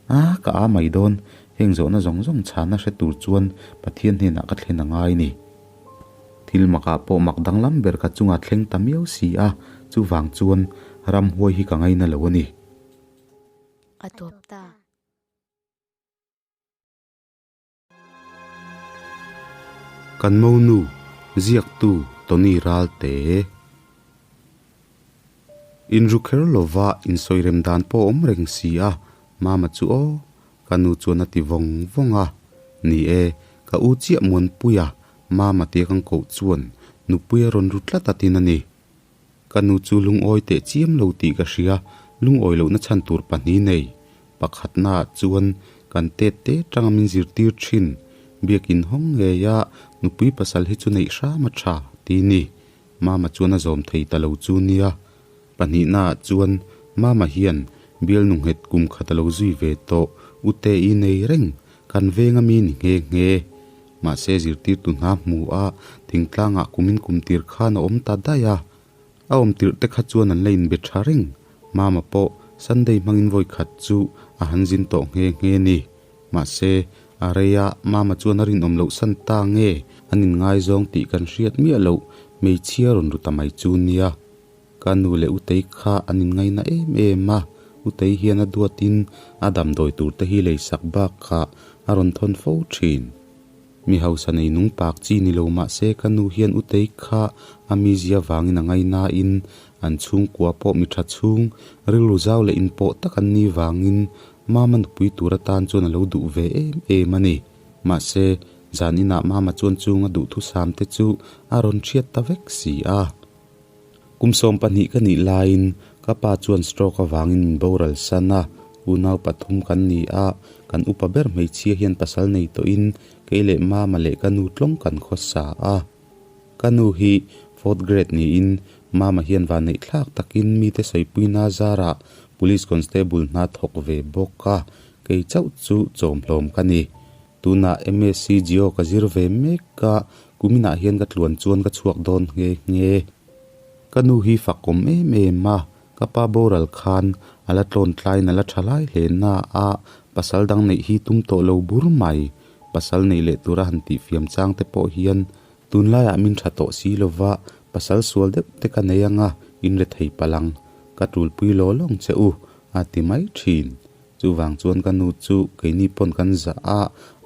A, ka a mai dawn, heng zawhna zawng zawng chhana hre tur chuan Pathian hnenah ka thlen a ngai ni. Thil makah pawh mak danglam ber ka chunga thleng ta miau si a, chuvang chuan ramhuai hi ka ngaina lo a ni.
A tawp ta.
Kan monu, ziaktu Tony Ralte. Inru kher lova insawirem dan pawh a awm reng si a, Mama chu aw, ka nu chuan a ti vawng vawng a. Ni e, ka u chiah Muanpuia, Mama tia kan koh chuan nupui a rawn ru tlat a tin a ni. Ka nu chu lungawi teh chiam lo tih ka hria, lungawi lohna chhan tur pahnih nei. Pakhatnaah chuan kan tet te tanga min zirtir thin, biakin hawng ngeia nupui pasal hi chu neih hram a tha ti ni. Mama chuan a zawm thei ta lo chu nia. Pahnihnaah chuan Mama hian bialnu nghet kum khat a lo zui ve tawh, u te i nei reng, kan veng a mi ni nghe nghe. Mahse zirtirtu hna hmu a, thingtlangah kumin kum tir khan a awm ta daih a. A awm tirh te kha chuan an la inbe tha reng. Mama pawh Sunday hmangin vawi khat chu a han zin tawh nghe nghe ni. Mahse, a rei a, Mama chuan a rinawm loh san ta nge an inngaizawng tih kan hriat miah loh hmeichhia rawn ru ta mai chu nia. Ka nu leh Utei kha an inngaina em em a, Utei hian a duatin a damdawi tur te hi lei sak bakah a rawn thawn fo thin. Mi hausa nei nung pak chi ni lo mah se ka nu hian Utei kha a mizia vangin a ngainain an chhungkua pawh mi tha chhung rilru zau leh inpawh tak an ni vangin Mama nupui tur atan chuan a lo duh ve em em a ni. Mahse, zan inah Mama chuan chung a duhthusam te chu a rawn hriat ta vek si a. Kum 12 ka nih laiin ka pa chuan stroke avangin min boral san a, unau pathum kan ni a, kan upa ber hmeichhia hian pasal nei tawhin kei leh mama leh ka nu tlawng kan khawsa a. Ka nu hi fourth grade niin mama hian vanneih thlak takin mite sawipuina zarah police constable hna thawk ve bawk a, kei chauh chu chawmhlawm ka ni. Tunah MSc Geo ka zir ve mek a, kuminah hian ka tluan chuan ka chhuak dawn nghe nghe. Ka nu hi fakawm em em a, ka pa boral khan a la tlawn tlaiin a la tha lai hle na a, pasal dang neih hi tum tawh lo bur mai. Pasal neih leh tura han tihfiam chang te pawh hian tunlaiah min tha tawh si lova, pasal sual deuh te ka nei anga inrethei palh ang. Ka tulpui law lawng che u, a ti mai thin. Chuvang chuan ka nu chu keini pawn kan zah a,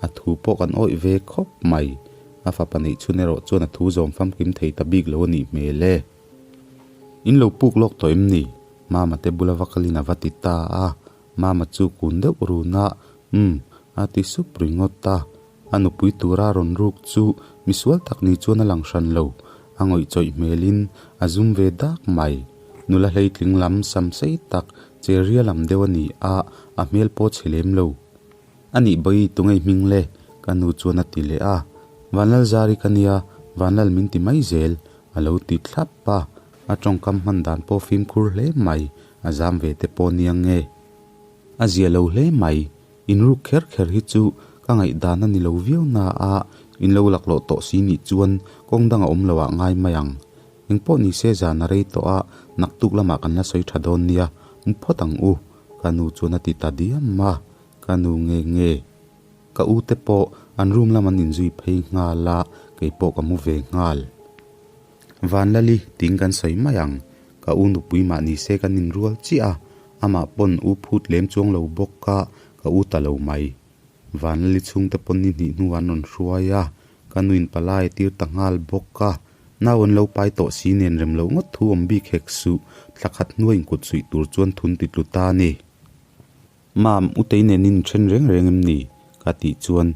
a thu pawh kan awih ve khawp mai. A fapa neih chhun erawh chuan a thu zawm famkim thei ta bik lo a nih hmel e. In lo puk lawk tawh em ni? Mama te bula va kalin a va ti ta a. Mama chu kun deuh run a, Umm, a ti sup ringawt a. A nupui tura rawn ruk chu misual tak ni chuan a lang hran lo. A ngawih chawih hmelin a zum ve dak mai. Nula hleitling lam sam sei tak che ria lam deuh a ni a, a hmel pawh chhe lem lo. A nih bawi tungei hming le? Ka nu chuan a ti leh a. Vanlalzari ka nia, Vanlal min ti mai zel, a lo ti thlap a. A tawngkam hman dan pawh fimkhur hle mai, a zam ve te pawh nia nge. A zia lo hle mai, inruk kher kher hi chu ka ngaihdan a ni lo viau na a, in lo laklawh tawh si nih chuan kawng dang a awm lo ah ngai mai ang. Engpawh ni se zan a rei tawh a, naktuk lamah kan la sawi tha dawn nia, mu phawt ang u, ka nu chuan a ti ta diam a, ka nu nge nge. Ka u te pawh an room lam an inzui phei nghal a, keipawh ka mu ve nghal. Vanlali ting kan sawi mai ang, ka u nupui mah ni se kan inrual chiah a, amah pawn u phut lem chuang lo bawk a, ka u ta lo mai. Vanlali chhungte pawn ni hnih hnu an rawn hruai a, ka nuin palai a tir ta nghal bawk a, nau an lo pai tawh si nen rem loh ngawt thu awm bik hek suh, thla khat hnuai inkut suih tur chuan thun ti tlu ta a ni. Mam, Utei nen in then reng reng em ni? Ka tih chuan,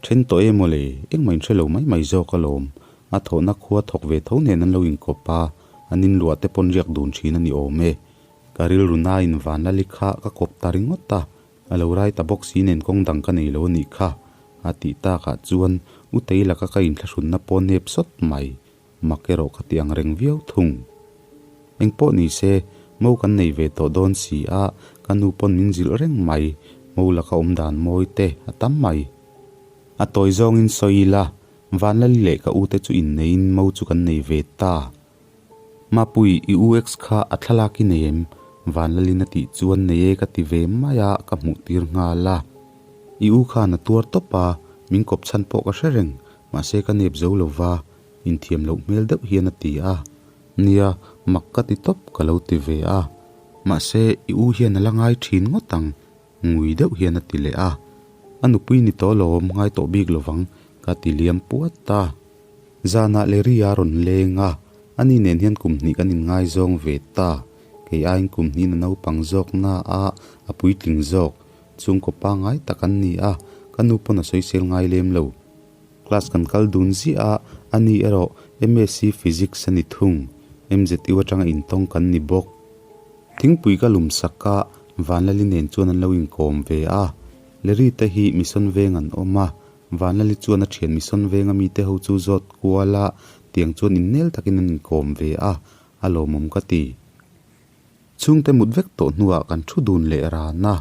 Then tawh em aw le, engmah in hre lo mai mai zawk alawm. A thawhna khua thawk ve tho nen an lo inkawp a, an inluah te pawn riak dun thin a ni awm e. Ka rilru nain Vanlali kha ka kawp ta ringawt a, a lo rai ta bawk si nen kawng dang ka nei lo a nih kha. A tih takah chuan U Tei laka ka inthlahrunna pawh nep sawt mai. Mak erawh ka ti ang reng viau thung. Engpawh ni se, mo kan nei ve tawh dawn si a, ka nu pawn min zilh reng mai, mo laka awm dan mawi te a tam mai. A tawi zawngin sawi ila, Vanlali leh ka u te chu inneiin mo chu kan nei ve ta. Mapui, i u ex kha a thlalak i nei em? Vanlalin a tih chuan nei e ka ti ve mai a, ka hmuh tir nghal a. I u khan a tuar tawp a, min kawp chhan pawh ka hre reng, mahse ka nep zo lo va, inthiam loh hmel deuh hian a ti a. Nia, mak ka ti tawp ka lo ti ve a. Mahse, i u hian a la ngai thin ngawt ang, ngui deuh hian a ti leh a. A nupui ni tawh lawm, ngai tawh bik lovang, ka ti liam puat a. Zanah Larry a rawn leng a, ani nen hian kum hnih kan inngaizawng ve ta. Kei aiin kum hnihin a naupang zawk na a, a puitling zawk. Chhungkaw pangngai tak an ni a, ka nu pawn a sawisel ngai lem lo. Class kan kal dun ziah a, ani erawh MSc Physics a ni thung. MZU atanga intawng kan ni bawk. Thingpui ka lum sak a, Vanlali nen chuan an lo inkawm ve a. Larry te hi Mission Veng an awm a, Vanlali chuan a thian Mission Venga mite ho chu zawt kual a, tiang chuan innel takin an inkawm ve a, a lawmawm ka ti. Chhungte mut vek tawh hnuah kan thu dun leh ran a,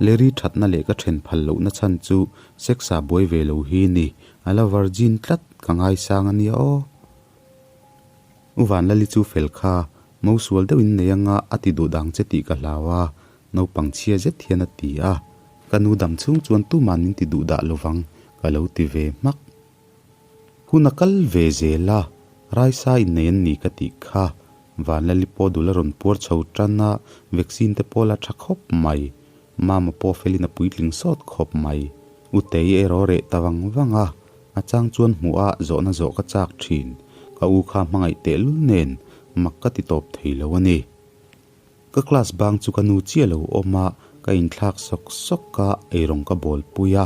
Larry thatna leh ka then phal lohna chhan chu sex-a buai ve lo hi ni, a la virgin tlat ka ngaisang a nia aw. U Vanlali chu fel kha, mosual deuhin nei anga a ti duh dang che tih ka hlau a, naupang chhia zet hian a ti a, ka nu dam chhung chuan tuman min ti duh dah lovang ka lo ti ve hmak. Hun a kal ve zel a, Raisa innei an ni ka tih kha. Vanlali pawh dul a rawn puar chho tan a, vaccine te pawh la tha khawp mai. Mama pawh felin a puitling sawt khawp mai. U Tei erawh reh ta vang vang a, a chang chuan hmuh a zawhna zawh ka chak thin. Ka u kha hmangaih tehlul nen mak ka ti tawp thei lo a ni. Ka class bang chu ka nu chiah lo awm a, ka inthlak sawk sawk a, eirawng ka bawl pui a.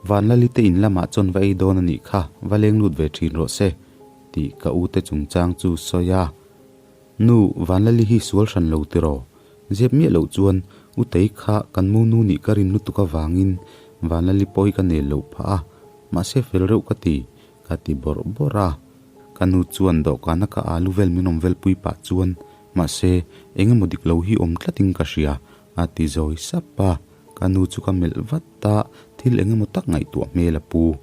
Vanlali te in lamah chuan va ei dawn a nih kha, va leng lut ve thin rawh se, tih ka u te chungchang chu sawi a. Nu, Vanlali hi sual hran lo tiraw? Zep miah loh chuan u Tei kha kan monu nih ka rin lutuk avangin Vanlali pawh hi ka nel loh phah a, mahse fel reuh ka ti, ka ti bawrh bawrh a. Ka nu chuan dawhkana ka alu vel min awm vel pui pah chuan Mahse, eng emaw dik lo hi awm tlatin ka hria, a ti zawi sap a. Ka nu chu ka melh vat a, thil eng emaw tak ngaihtuah hmel a pu.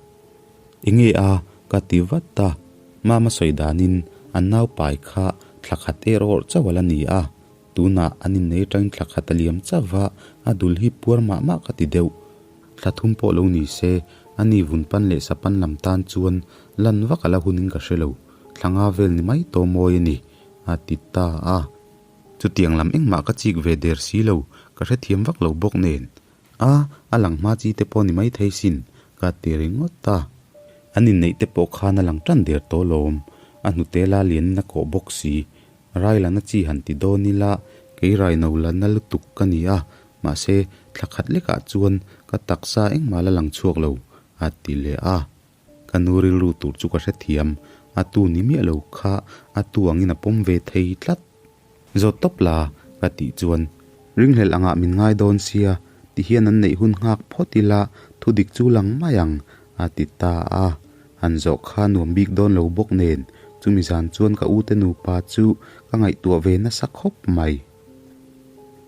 Enge a? ka ti vat a. Mama sawi danin an naupai kha thla khat er awrh chauh a la ni a. Tunah an innei atangin thla khat a liam chauh va, a dul hi puar mah mah ka ti deuh. Thla thum pawh lo ni se, a ni vun pan leh sa pan lam tan chuan lan vak a la hunin ka hre lo. Thla nga vel ni mai tawh mawi a ni. A ti ta a. Chutiang lam engmah ka chik ve der si lo, ka hrethiam vak lo bawk nen. A, a lang hma chi te pawh ni mai thei sin, ka ti ringawt a. An inneih te pawh khan a lang tan der tawh lawm. A hnute la lianin a kawh bawk si. Rai lana chi han ti dawn ila, kei rai no la na lutuk ka ni a, mahse thla khat lekah chuan ka taksa engmah la lang chhuak lo, a ti leh a. Ka nu rilru tur chu ka hrethiam, a tu ni miah lo kha a tu angin a pawm ve thei tlat. Zawt tawp la, ka tih chuan ringhlelh angah min ngai dawn sia, ti hian an neih hun nghak phawt ila thu dik chu lang mai ang, a ti ta a. Han zawh kha nuam bik dawn lo bawk nen, chumi zan chuan ka ute nupa chu ka ngaihtuah ve nasa khawp mai.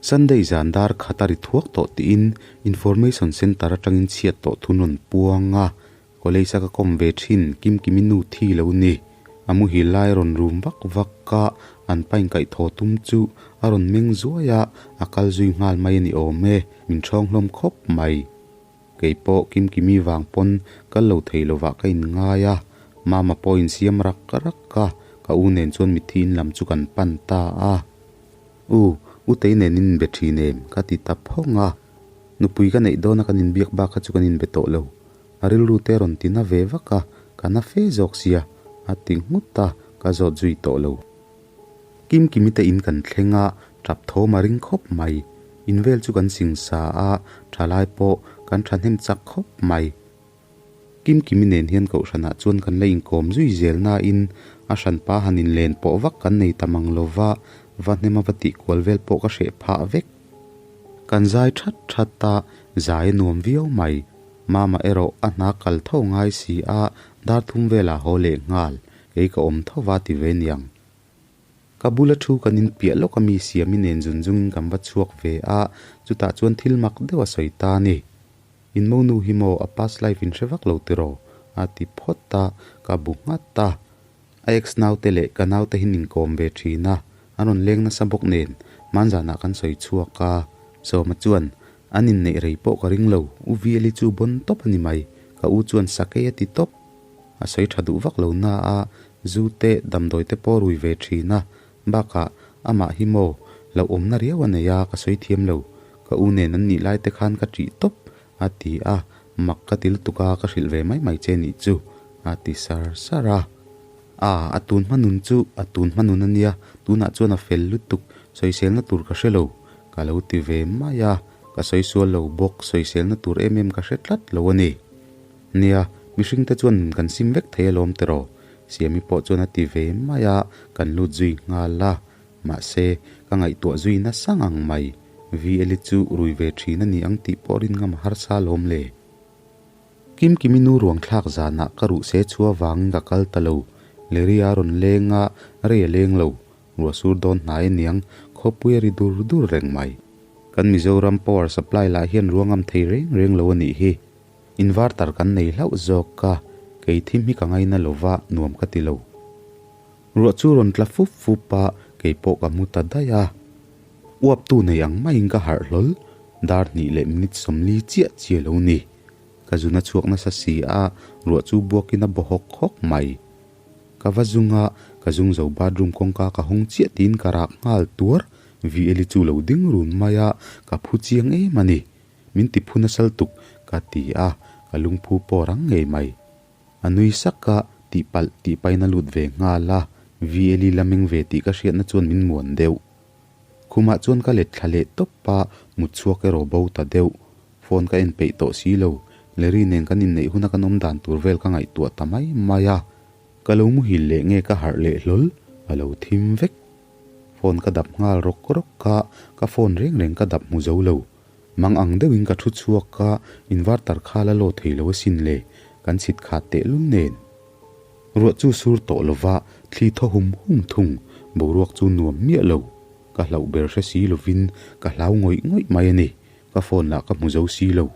Sunday zan dar khat a ri thuak tawh tiin Information Centre atangin chhiat tawh thun rawn puang a, College a ka kawm ve thin Kimkimi nu thi lo ni. A muhil lai rawn rum vak vak a, an pain kaih thaw tum chu a rawn meng zuai a, a kal zui nghal mai a ni awm e, min ṭhawng hlawm khawp mai. Kei pawh Kimkimi vang pawn kal lo thei lovah ka inngai a, Mama pawh insiam rak rak a, ka u nen chuan mitthi in lam chu kan pan ta a. U, U Tei nen in inbe thin em? ka ti ta phawng a. Nupui ka neih dawna kan inbiak bak kha chu kan inbe tawh lo. A rilru te rawn ti na ve vak a, ka na fe zawk sia, a ti nghut a, ka zawt zui tawh lo. Kimkimi te in kan thleng a, tap thawm a ring khawp mai. In vel chu kan sing sa a, thalai pawh kan thahnem chak khawp mai. Kimkimi nen hian kohhranah chuan kan la inkawm zui zel nain a hranpa han inlen pawh vak kan nei ta mang lo va, va hnema va tih kual vel pawh ka hreh phah vek. Kan zai that that a, zai a nuam viau mai. Mama erawh a hna kal tho ngai si a, dar thum velah haw leh nghal, kei ka awm tho va ti ve niang. Ka bula thu kan inpiah lawk a mi siami nen zun zungin kan va chhuak ve a, chutah chuan thil mak deuh a sawi ta a ni. In monu hi maw a past life in hre vak lo tiraw? a ti phawt a, ka bu nghat a. A ex naute leh ka naute hi inkawm ve thin a, an rawn leng nasa bawk nen hmanzanah kan sawi chhuak a. Sawma chuan, An inneih rei pawh ka ring lo, U Vieli chu bawn tawp a ni mai, ka u chuan sakei a ti tawp. A sawi tha duh vak lo na a, zu te damdawi te pawh rui ve thin a, bakah amah hi maw hlauhawmna riau a nei a, ka sawi thiam lo, ka u nen an nih lai te khan ka ṭih tawp a ti a, mak ka ti lutuk a, ka hrilh ve mai mai che nih chu a ti sar sar a. A, a tun hma nun chu a tun hma nun a nia, tunah chuan a fel lutuk, sawiselna tur ka hre lo, ka lo ti ve mai a, ka sawi sual lo bawk, sawiselna tur em em ka hre tlat lo a ni. Nia, mihringte chuan nun kan sim vek thei alawm tiraw? Siami pawh chuan a ti ve mai a, kan lut zui nghal a. Mahse, ka ngaihtuah zui nasa ngang mai. VL-i chu rui ve thin a ni ang tih pawh rin ngam a harsa alawm le. Kimkimi nu ruang thlak zanah ka ruh se chhuah vangin ka kal ta lo. Leri a rawn leng a, rei a leng lo. Ruah sur dawn hnai aniang, khawpui a ri dur dur reng mai. Kan Mizoram power supply lah hian ruangam thei reng reng lo a nih hi. Inverter kan nei hlauh zawk a, kei thim hi ka ngaina lova nuam ka ti lo. Ruah chu rawn tla fup fup a, kei pawh ka mu ta daih a. Uap tu nei ang maiin ka harh hlawl, dar hnih leh minute 40 chiah chiah lo ni. Ka zun a chhuak nasa si a, ruah chu buakin a baw hawk hawk mai. Ka va zung a, ka zung zo bathroom kawngka ka hawng chiah tiin ka rak nghal tuar, VL-i chu lo ding run mai a, ka phu chiang em a ni. Min ti phu nasal tuk, ka ti a, ka lungphu pawh rang ngei mai. A nui sak a, tihpalh tih pain a lut ve nghal a, VL-i la meng ve tih ka hriatna chuan min muan deuh. Khumah chuan ka let thla leh tawp a, mut chhuak erawh bo ta deuh. Phone ka en peih tawh si lo, Larry nen kan inneih huna kan awm dan tur vel ka ngaihtuah ta mai mai a. Ka lo muhil leh nge ka harh leh hlawl, a lo thim vek. Phone ka dap nghal rawk rawk a, ka phone reng reng ka dap hmu zo lo. Mang ang deuhin ka thu chhuak a, inverter kha la law thei lo asin le, kan chhit khat tehlul nen. Ruah chu sur tawh lova thli thaw hum hum thung, boruak chu nuam miah lo. Ka hlauh ber hre si lovin ka hlau ngawih ngawih mai a ni, ka phone lah ka hmu zo si lo.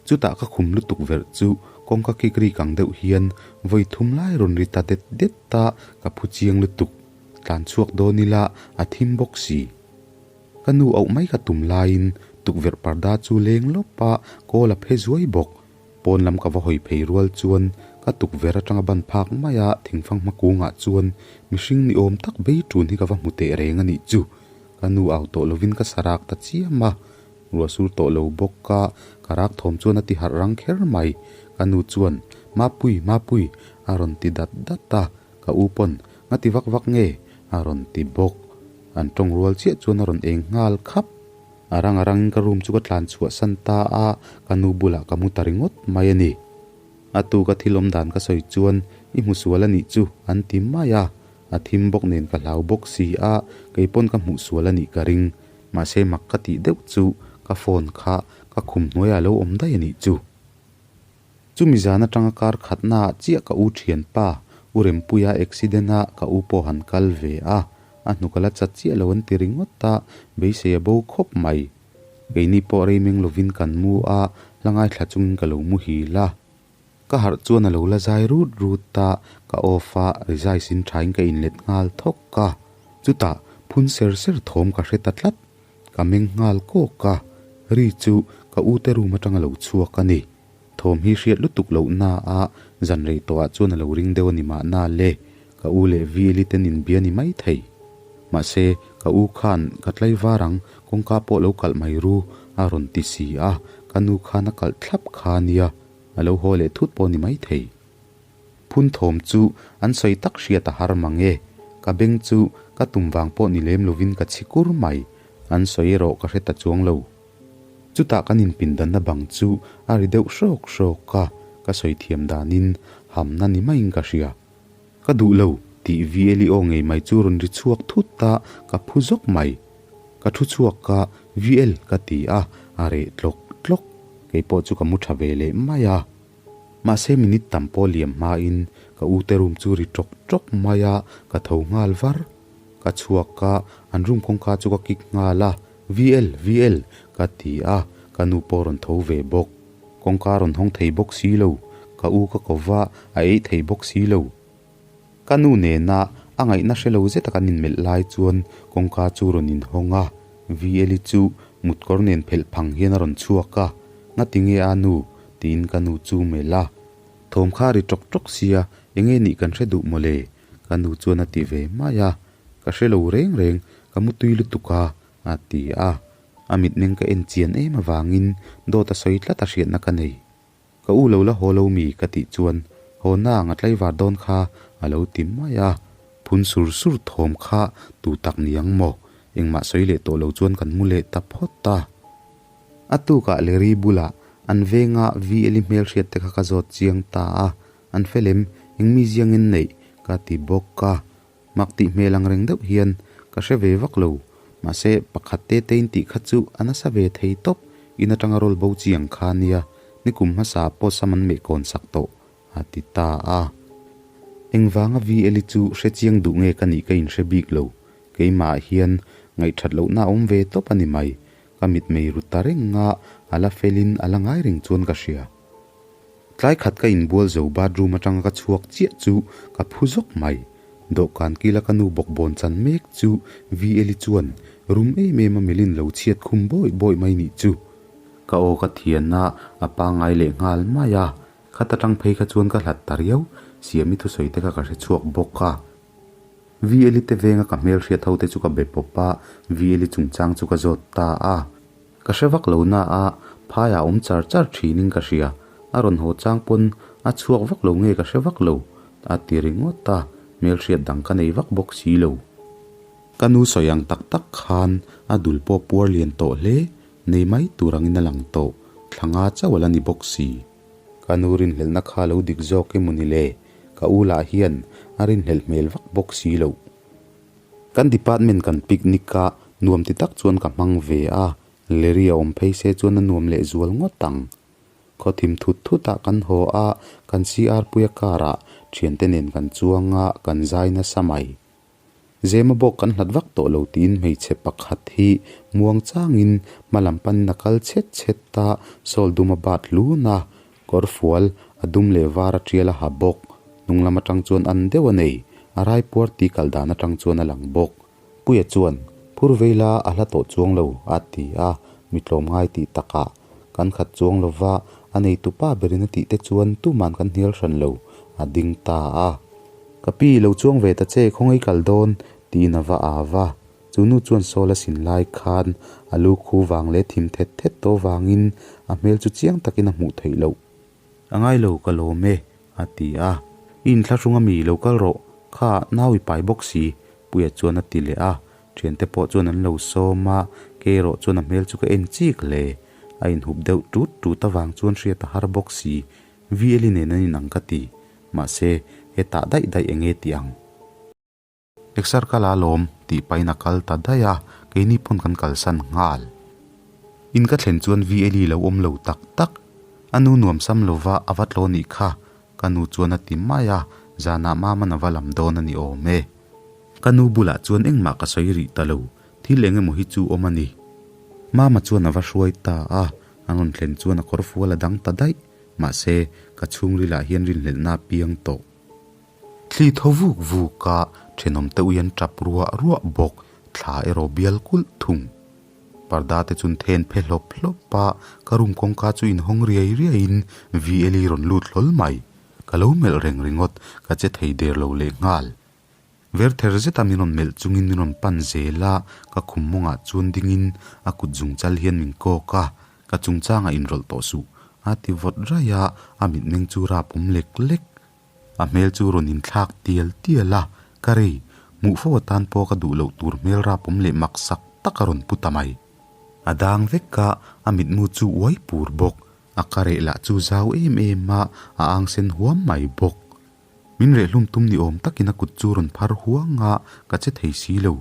Chutah ka khum lutuk verh chu kawngka kik rik ang deuh hian vawi thum lai rawn ri ta det det ta, ka phu chiang lutuk. Tlan chhuak dawn ila a thim bawk si. Ka nu auh mai ka tum laiin tukverh parda chu leng lawp a, kawl a phe zuai bawk. Pawn lam ka va hawi phei rual chuan ka tukverh atanga ban phak mai a thingfang hma kungah chuan mihring ni awm tak bei tun hi ka va hmu teh reng a nih chu. Ka nu au tawh lovin ka sarak ta chiam a, ruah sur tawh lo bawk a, ka rak thawm chuan a ti harh rang kher mai. Ka nu chuan, Mapui, Mapui, a rawn ti dat dat a, ka u pawn, Nga ti vak vak nge? a rawn ti bawk. An tawng rual chiah chuan a rawn eng nghal khap. A rang a rangin ka room chu ka tlan chhuah san ta a, ka nu bulah ka mu ta ringawt mai a ni. A tu ka thil awm dan ka sawi chuan i hmu sual a nih chu an ti mai a, a thim bawk nen ka hlau bawk si a, kei pawn ka hmuh sual a nih ka ring. Mahse mak ka tih deuh chu ka phone kha ka khum hnuaiah a lo awm daih a nih chu. Chumi zan atanga kar khatnaah chiah ka u thianpa, U Rempuia accident a ka u pawh han kal ve a, a hnuk a la chat chiah lo an ti ringawt a, beisei a bo khawp mai. Keini pawh rei meng lovin kan mu a, hla ngaithla chungin ka lo muhil a. Ka harh chuan a lo la zai rut rut a, ka off a, rizai sin thain ka inlet nghal thawk a. Chutah phun ser ser thawm ka hre ta tlat. Ka meng nghal kawk a, ri chu ka u te room atanga lo chhuak a ni. Thawm hi hriat lutuk loh na a, zan rei tawhah chuan a lo ring deuh a ni mahna le, ka u leh Vili ten inbia ni mai thei. Mahse, ka u khan ka tlaivar ang, kawngka pawh lo kalh mai ru, a rawn ti si a, ka nu khan a kalh thlap kha a nia, a lo haw leh thut pawh ni mai thei. Phun thawm chu an sawi tak hriat a har mang e, ka beng chu ka tum vang pawh ni lem lovin ka chhi kur mai, an sawi erawh ka hre ta chuang lo. Chutah kan inpindanna bang chu a ri deuh hrawk hrawk a, ka sawi thiam danin hamna ni maiin ka hria. Ka duh lo tih VL-i aw ngei mai chu rawn ri chhuak thut a, ka phu zawk mai. Ka thu chhuak a, VL ka ti a, a reh tlawk tlawk. Keipawh chu ka mu tha ve leh mai a. Mahse minute tam pawh liam hmain ka u te room chu ri tawk tawk mai a, ka tho nghal var. Ka chhuak a, an room kawngka chu ka kick nghal a, VL, VL, ka ti a, ka nu pawh rawn tho ve bawk. Kawngka rawn hawng thei bawk si lo, ka u ka ko va, a ei thei bawk si lo. Ka nu nena a ngaihna hre lo zeta kan inmelh lai chuan kawngka chu rawn inhawng a, VL-i chu mutkawr nen phelh phang hian a rawn chhuak a, Ngatinge a nu? tiin ka nu chu melh a. Thawm kha a ri tawk tawk sia, enge nih kan hre duh mawle? Ka nu chuan a ti ve mai a, Ka hre lo reng reng, ka mutui lutuk a, a ti a. A mitmeng ka en chian em avangin dawt a sawi tlat a hriatna ka nei. Ka u lo la haw lo mi ka tih chuan haw na ang a tlaivar dawn kha a lo ti mai a, phun sur sur thawm kha tu tak ni ang maw? Engmah sawi leh tawh lo chuan kan mu leh ta phawt a. A tukah Larry bulah an venga VL-i hmelhriat te kha ka zawt chiang ta a, an fel em? Eng mi ziang in neih? ka ti bawk a. Mak tih hmel ang reng deuh hian ka hre ve vak lo, mahse pakhat te te in tih kha chu a nasa ve thei tawp, in atanga rawl bo chi ang kha nia, nikum hmasa pawh sam an meh kawn sak tawh, a ti ta a. Engvanga VL-i chu hre chiang duh nge ka nih ka inhre bik lo, keimah ah hian ngaihthat lohna a awm ve tawp a ni mai, ka mitmei ru ta reng a, a la felin a la ngai reng chuan ka hria. Tlai khat ka inbual zo bathroom atanga ka chhuak chiah chu ka phu zawk mai. Dawhkan kila ka nu bawk bawn chan mek chu VL-i chuan rum em em a melhin lo chhiat khum bawi bawi mai nih chu. Ka aw ka thian a, a pangngai leh nghal mai a. Khat atang phei kha chuan ka hlat ta riau, Siami thusawi te kha ka hre chhuak bawk a. VL-i te venga ka hmelhriat ho te chu ka be pawp a, VL-i chungchang chu ka zawt ta a. Ka hre vak lo na a, phaiah awm char char thinin ka hria, a rawn haw chang pawn a chhuak vak lo nge ka hre vak lo, a ti ringawt a, hmelhriat dang ka nei vak bawk si lo. Ka nu sawi ang tak tak khan a dul pawh puar lian tawh hle, nei mai tur angin a lang tawh, thla nga chauh a la ni bawk si. Ka nu rinhlelhna kha lo dik zawk emaw ni le, ka u lah hian a rinhlelh hmel vak bawk si lo. Kan department kan picnic a, nuam ti tak chuan ka hmang ve a, Larry a awm phei se chuan a nuam leh zual ngawt ang. Khaw thim thut thut ah kan haw a, kan CR puia car ah thiante nen kan chuang a, kan zai nasa mai. Zema bawk kan hlat vak tawh lo tiin hmeichhe pakhat hi muang changin hma lam panin a kal chhet chhet a, sawl dum a bat hlun a, Kawr fual, a dum leh var a tial a ha bawk. Hnung lam atang chuan an deuh a nei. A raipuar ti kal dan atang chuan a lang bawk. Puia chuan, Phur vei la, a hla tawh chuang lo, a ti a. Mi tlawmngai tih takah, Kan khat chuang lo va, a neitu pa berin a tih te chuan tuman kan hnial hran lo, a ding ta a. Ka pi, lo chuang ve ta che, khawngaih kal dawn, tiin a va au a. Chu nu chuan sawl a sin lai khan a lu khu vang leh thim thet thet tawh vangin a hmel chu chiang takin a hmuh theih loh. A ngai lo ka lawm e, a ti a. I inthlahrung ami lo kal rawh, kha nau i pai bawk si, Puia chuan a ti leh a. Thiante pawh chuan an lo sawm a, kei erawh chuan a hmel chu ka en chik hle. A inhup deuh tut tut avang chuan hriat a har bawk si. VL-i nen an inang ka ti. Mahse, hetah daih daih enge tih ang? Exer ka la lawm tih pahin a kal ta daih a, keini pawn kan kalsan nghal. In ka thlen chuan VLi lo awm lo tak tak. A nu nuam sam lova a va tlaw nih kha, ka nu chuan a ti mai a, zanah Maman a va lam dawn a ni awm e. Ka nu bulah chuan engmah ka sawi rih ta lo, thil eng emaw hi chu awm a ni. Mama chuan a va hruai ta a, an rawn thlen chuan a kawr fual a dang ta daih, mahse ka chhungrilah hian rinhlelhna a piang tawh. Thli thaw vuk vuk a, thenawm te ui an tap ruah ruah bawk, thla erawh bial kulh thung. Parda te chun then phe hlawp hlawp a, ka room kawngka chu inhawng riai riai in VLi rawn lut hlawl mai. Ka lo melh reng ringawt, ka che thei der lo leh nghal. Ver ther zeta min rawn melh chungin min rawn pan zel a, ka khum mawngah chuan dingin a kut zung chal hian min kawk a, ka chungchangah inrawlh tawh suh, a ti vawt raih a, a mitmeng chu rap awm lek lek. A hmel chu rawn inthlak tial tial a, ka rei, hmuh fo atan pawh ka duh loh tur hmel rapawm leh mak sak tak a rawn pu ta mai. A dang vek a, a mitmu chu uai pur bawk, a ka reh lah chu zau em em a, a ang sen huam mai bawk. Min rehhlum tum ni awm takin a kut chu rawn phar huang a, ka che thei si lo,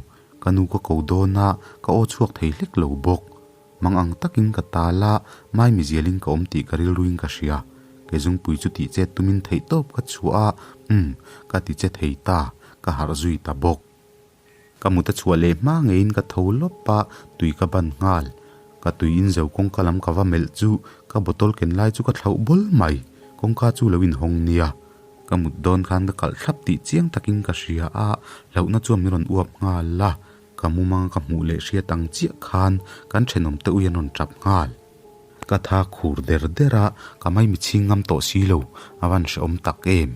ka nu ka ko dawn a, ka aw chhuak thei hlek lo bawk. Mang ang takin ka tal a, maimi zialin ka awm tih ka rilruin ka hria. Ke zungpui chu tih chet tumin theihtawp ka chhuah a, umm, ka ti che thei ta, ka harh zui ta bawk. Ka mut a chhuah leh hma ngeiin ka tho lawp a, tui ka ban nghal. Ka tui in zo kawngka lam ka va melh chu ka bottle ken lai chu ka thlauh bawl mai. Kawngka chu lo inhawng nia. Ka mut dawn khan ka kalh thlap tih chiang takin ka hria a, hlauhna chuan min rawn uap nghal a. Ka mumanga ka hmuh leh hriat ang chiah khan kan thenawm te ui an rawn tap nghal. Ka tha khur der der a, ka maimi chhing ngam tawh si lo, a van hrehawm tak em.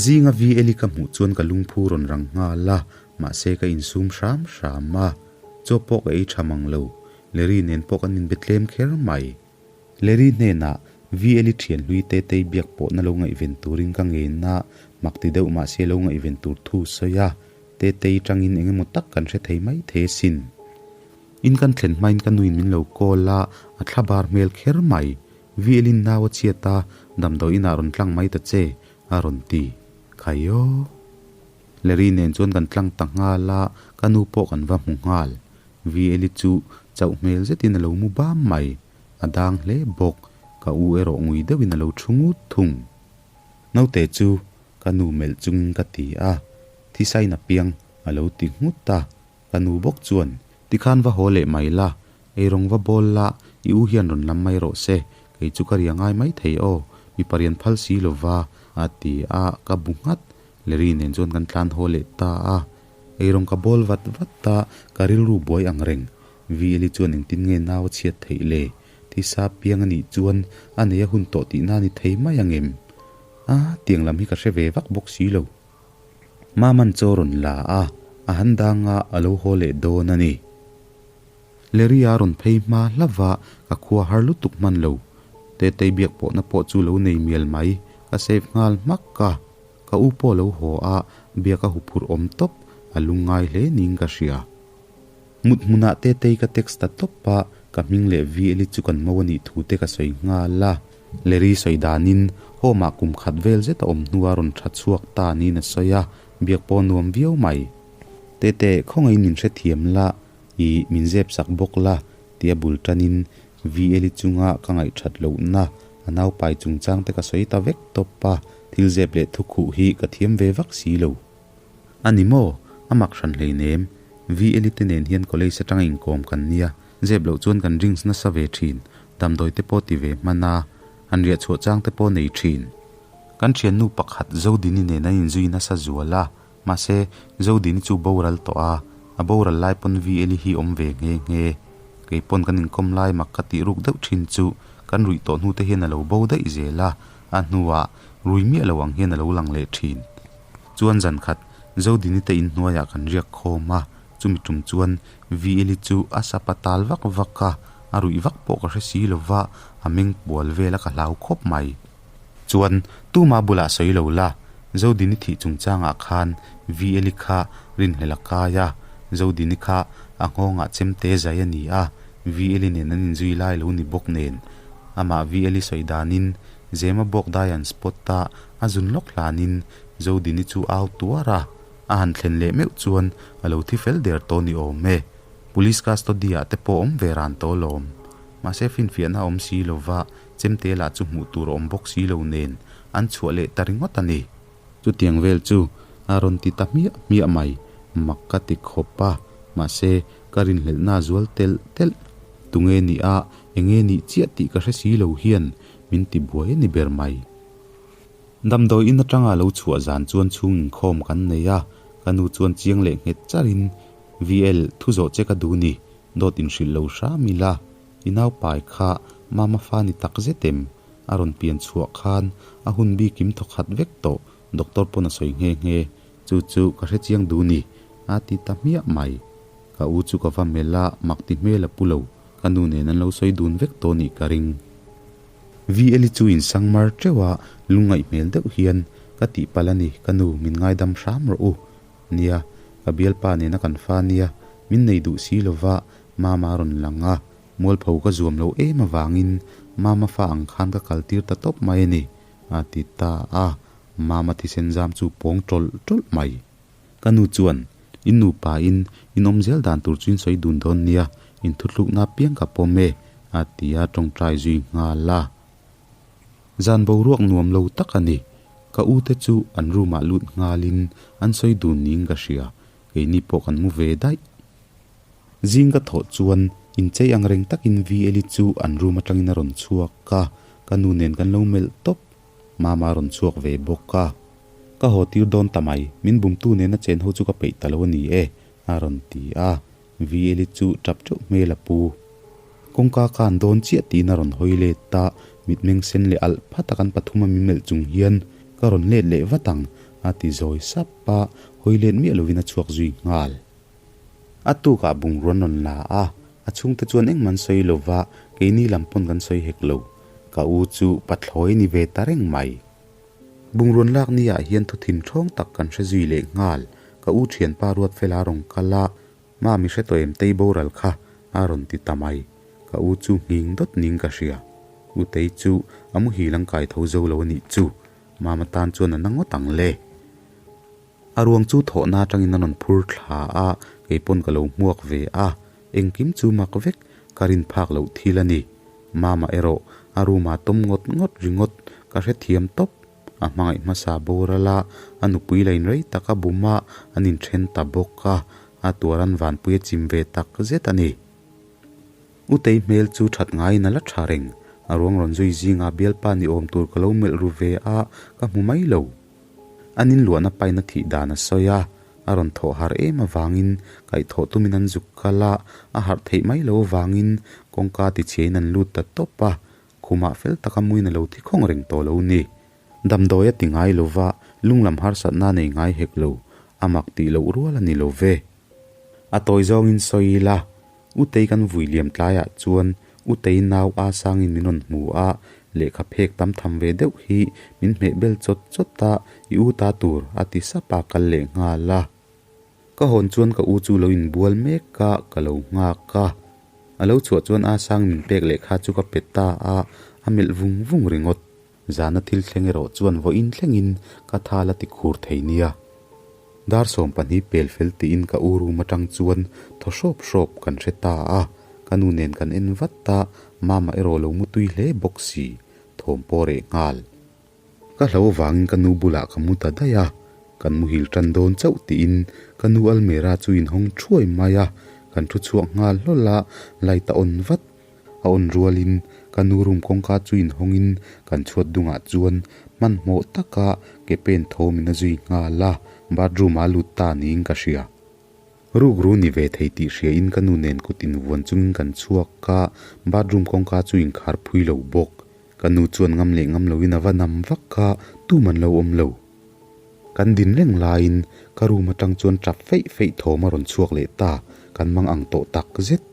Zinga VL-i ka hmuh chuan ka lungphu rawn rang nghal a, mahse ka insum hram hram a. Chaw pawh ka ei tha mang lo, Larry nen pawh kan inbe tlem kher mai. Larry hnenah VL-i thian hlui Tetei biak pawhna lo ngaihven turin ka ngen a, mak ti deuh mahse lo ngaihven tur thu sawi a, Tetei tangin eng emaw tak kan hre thei mai thei asin. In kan thlen hmain ka nuin min lo call a, a thla bar hmel kher mai. VL-in nau a chhiat a, damdawi inah rawn tlang mai ta che, a rawn ti. Khaio. Larry nen chuan kan tlang ta nghal a, ka nu pawh kan va hmu nghal. VL-i chu chauh hmel zetin a lo mu bam mai. A dang hle bawk, ka u erawh ngui deuhin a lo thu ngut thung. Naute chu ka nu melh chungin ka ti a, thisain a piang a lo ti nghut a, ka nu bawk chuan, Tikhan va haw leh mai la, eirawng va bawl la, i u hian rawn lam mai rawh se, kei chu ka ria ngai mai thei aw, mipa rian phal si lova, a ti a, ka bu nghat. Larry nen chuan kan tlan haw leh ta a, eirawng ka bawl vat vat a, ka rilru buai ang reng. VL-i chuan engtin nge nau a chhiat theih le? Thisa piang a nih chuan a nei a hun tawh tihna a ni thei mai ang em? A, tiang lam hi ka hre ve vak bawk si lo. Maman chaw rawn la a, a han dang a, a lo haw leh dawn a ni. Larry-a rawn phei hma hlauh a, ka khua har lutuk hman lo. Tetei biak pawhna pawh chu lo nei mial mai, ka save nghal hmak a. Ka u pawh lo haw a, biak a huphurh awm tawp, a lungngai hle niin ka hria. Mut hmunah Tetei ka text ta tawp a, ka hming leh VL-i chu kan mo a nih thu te ka sawi nghal a. Larry sawi danin home ah kum khat vel zet a awm hnua rawn tha chhuak ta niin a sawi a, biak pawh nuam viau mai. Tete, khawngaihin min hrethiam la, i min zep sak bawk la, tia bul tanin VL-i chunga ka ngaihthat lohna a naupai chungchang te ka sawi ta vek tawp a, thil zep leh thukhuh hi ka thiam ve vak si lo. A ni maw? A mak hran hleinem. VL-i te nen hian college atanga inkawm kan nia, zep loh chuan kan drinks nasa ve thin, damdawi te pawh ti ve hman a, han riah chhuah chang te pawh nei thin. Kan thiannu pakhat Zodini nen an inzui nasa zual a, mahse Zodini chu boral tawh a, a boral lai pawn VL-i hi awm ve nghe nghe. Kei pawn kan inkawm lai mak ka tih ruk deuh thin chu kan ruih tawh hnu te hian a lo bo daih zel a, a hnuah rui miah lo ang hian a lo lang leh thin. Chuan zan khat Zodini te inhnuaiah kan riak khawm a, chumi tum chuan VL-i chu a sapa tal vak vak a, a ruih vak pawh ka hre si lo va, a meng pual vel a ka hlau khawp mai. Chuan tuma bulah sawi lo la, Zodini thih chungchangah khan VL-i kha rinhlel a kai a, Zodini kha a nghawngah chemte zai a ni a, VL-i nen an inzui lai lo ni bawk nen. Amah VL-i sawi danin Zema bawk dai an spot a, A zun lawk hlanin Zodini chu au tuar a, a han thlen leh meuh chuan a lo thi fel der tawh ni awm e. Police custody ah te pawh awm ve ran tawh alawm. Mahse finfiahna a awm si lova, chemte lah chu hmuh tur a awm bawk si lo nen an chhuah leh ta ringawt a ni. Chutiang vel chu a rawn ti ta hmiah hmiah mai, mak ka ti khawp a, mahse ka rinhlelhna a zual telh telh. Tunge nih a, enge nih chiah tih ka hre si lo hian min ti buai a ni ber mai. Damdawi in atanga lo chhuah zan chuan chhung inkhawm kan nei a, ka nu chuan chiang leh nghet charin, VL, thu zawh che ka duh ni, dawt inhrilh lo hram ila, i naupai kha mama fa ni tak zet em? A rawn pian chhuah khan a hun bikim thawkhat vek tawh, doctor pawn a sawi nghe nghe, chu chu ka hre chiang duh ni, a ti ta hmiah mai. Ka u chu ka va melh a, mak ti hmel a pu lo, ka nu nen an lo sawi dun vek tawh nih ka ring. VL-i chu insang mar teuh a, lungngaih hmel deuh hian, Ka tihpalh a ni, ka nu, min ngaidam hram rawh u. Nia, ka bialpa nena kan fa nia, min nei duh si lova, Mama a rawn lang a, mualpho ka zuam lo em avangin Mama fa ang khan ka kaltir ta tawp mai a ni, a ti ta a, Mama thisen zam chu pawng tawlh tawlh mai. Ka nu chuan, In nupa in, in awm zel dan tur chu in sawi dun dawn nia, Inthutlukna piang ka pawm e, a ti a tawngtai zui nghal a. Zan boruak nuam lo tak a ni. Ka u te chu an room ah lut nghalin an sawi dun niin ka hria, keini pawh kan mu ve daih. Zing ka thawh chuan inchei ang reng takin VL-i chu an room atangin a rawn chhuak a, ka nu nen kan lo melh tawp. Mama a rawn chhuak ve bawk a. Ka haw tir dawn ta mai, min bumtu nena chen ho chu ka peih ta lo a ni e, a rawn ti a. VL-i chu tap teuh hmel a pu. Kawngka ka an dawn chiah tiin a rawn hawi let a, mitmeng sen leh alh phat a kan pathum a mi melh chung hian ka rawn let leh vat ang, a ti zawi sap a, hawi let miah lovin a chhuak zui nghal. A tukah bungrua an rawn la a, a chhungte chuan engmah an sawi lo va, keini lam pawn kan sawi hek lo. Ka u chu pathlawi a ni ve ta reng mai. Bungruan lak ni ah hian thu thin thawng tak kan hre zui leh nghal. Ka u thianpa Ruatfela a rawn kal a, Ma mi hre tawh em tei boral kha a rawn ti ta mai. Ka u chu nghing dawt ning ka hria. U tei chu a muhil ang kai tho zo lo a nih chu. Mama tan chuan a na ngawt ang le. A ruang chu thawhna atangin a rawn phur thla a, kei pawn ka lo hmuak ve a. Engkim chu mak vek, ka rin phak loh thil a ni. Mama erawh a room ah tawm ngawt ngawt ringawt ka hrethiam tawp. A hmangaih hmasa boral a, a nupui la inrei tak a bum a, an inthen ta bawk a, a tuaran vanpui a chim ve tak zet a ni. Utei hmel chu that ngaiin a la tha reng, a ruang rawn zui zingah bialpa ni awm tur ka lo melh ru ve a, ka hmu mai lo. An inluahna pain a thih dan a sawi a, a rawn thawh harh em avangin kaihthawh tumin an zuk kal a, a harh theih mai lo avangin kawngka tichhiain an lut ta tawp a, khumah fel taka muin a lo thi khawng reng tawh lo ni. Damdawi a ti ngai lo va, lunglam harsatna a nei ngai hek lo, a mak tih loh rual a ni lo ve. A tawi zawngin sawi ila, Utei kan vui liam tlaiah chuan Utei nau a sangin min rawn hmu a, lehkha phek tam tham ve deuh hi min hmeh bel chawt chawt a, i u ta tur a ti sap a kal leh nghal a. Ka hawn chuan ka u chu lo inbual mek a, ka lo nghak a. A lo chhuah chuan a sang min pek lehkha chu ka pe ta a, a melh vung vung ringawt. Zana thil thleng erawh chuan vawiin thlengin ka thal a ti khur thei nia. Dar 12 pel fel tiin ka u room atang chuan thaw hrawp hrawp kan hre ta a, ka nu nen kan en vat a, mama erawh lo mu tui hle bawk si, thawm pawh reh nghal. Ka hlo avangin ka nu bulah ka mu ta daih a, kan muhil tan dawn chauh tiin ka nu almera chu inhawng thuai mai a, kan thu chhuak nghal hlawl a, light a on vat. A awn rualin ka nu room kawngka chu inhawngin kan chhuat dungah chuan hmanhmawh taka ke pen thawmin a zui nghal a, bathroom ah a lut ta niin ka hria. Rukru ni ve thei tih hriain ka nu nen kut invuan chungin kan chhuak a, bathroom kawngka chu inkhar phui lo bawk. Ka nu chuan ngam leh ngam loin a va nam vak a, tum an lo awm lo. Kan din reng laiin ka room atang chuan tap feih feih thawm a rawn chhuak leh ta, kan mang ang tawh tak zet.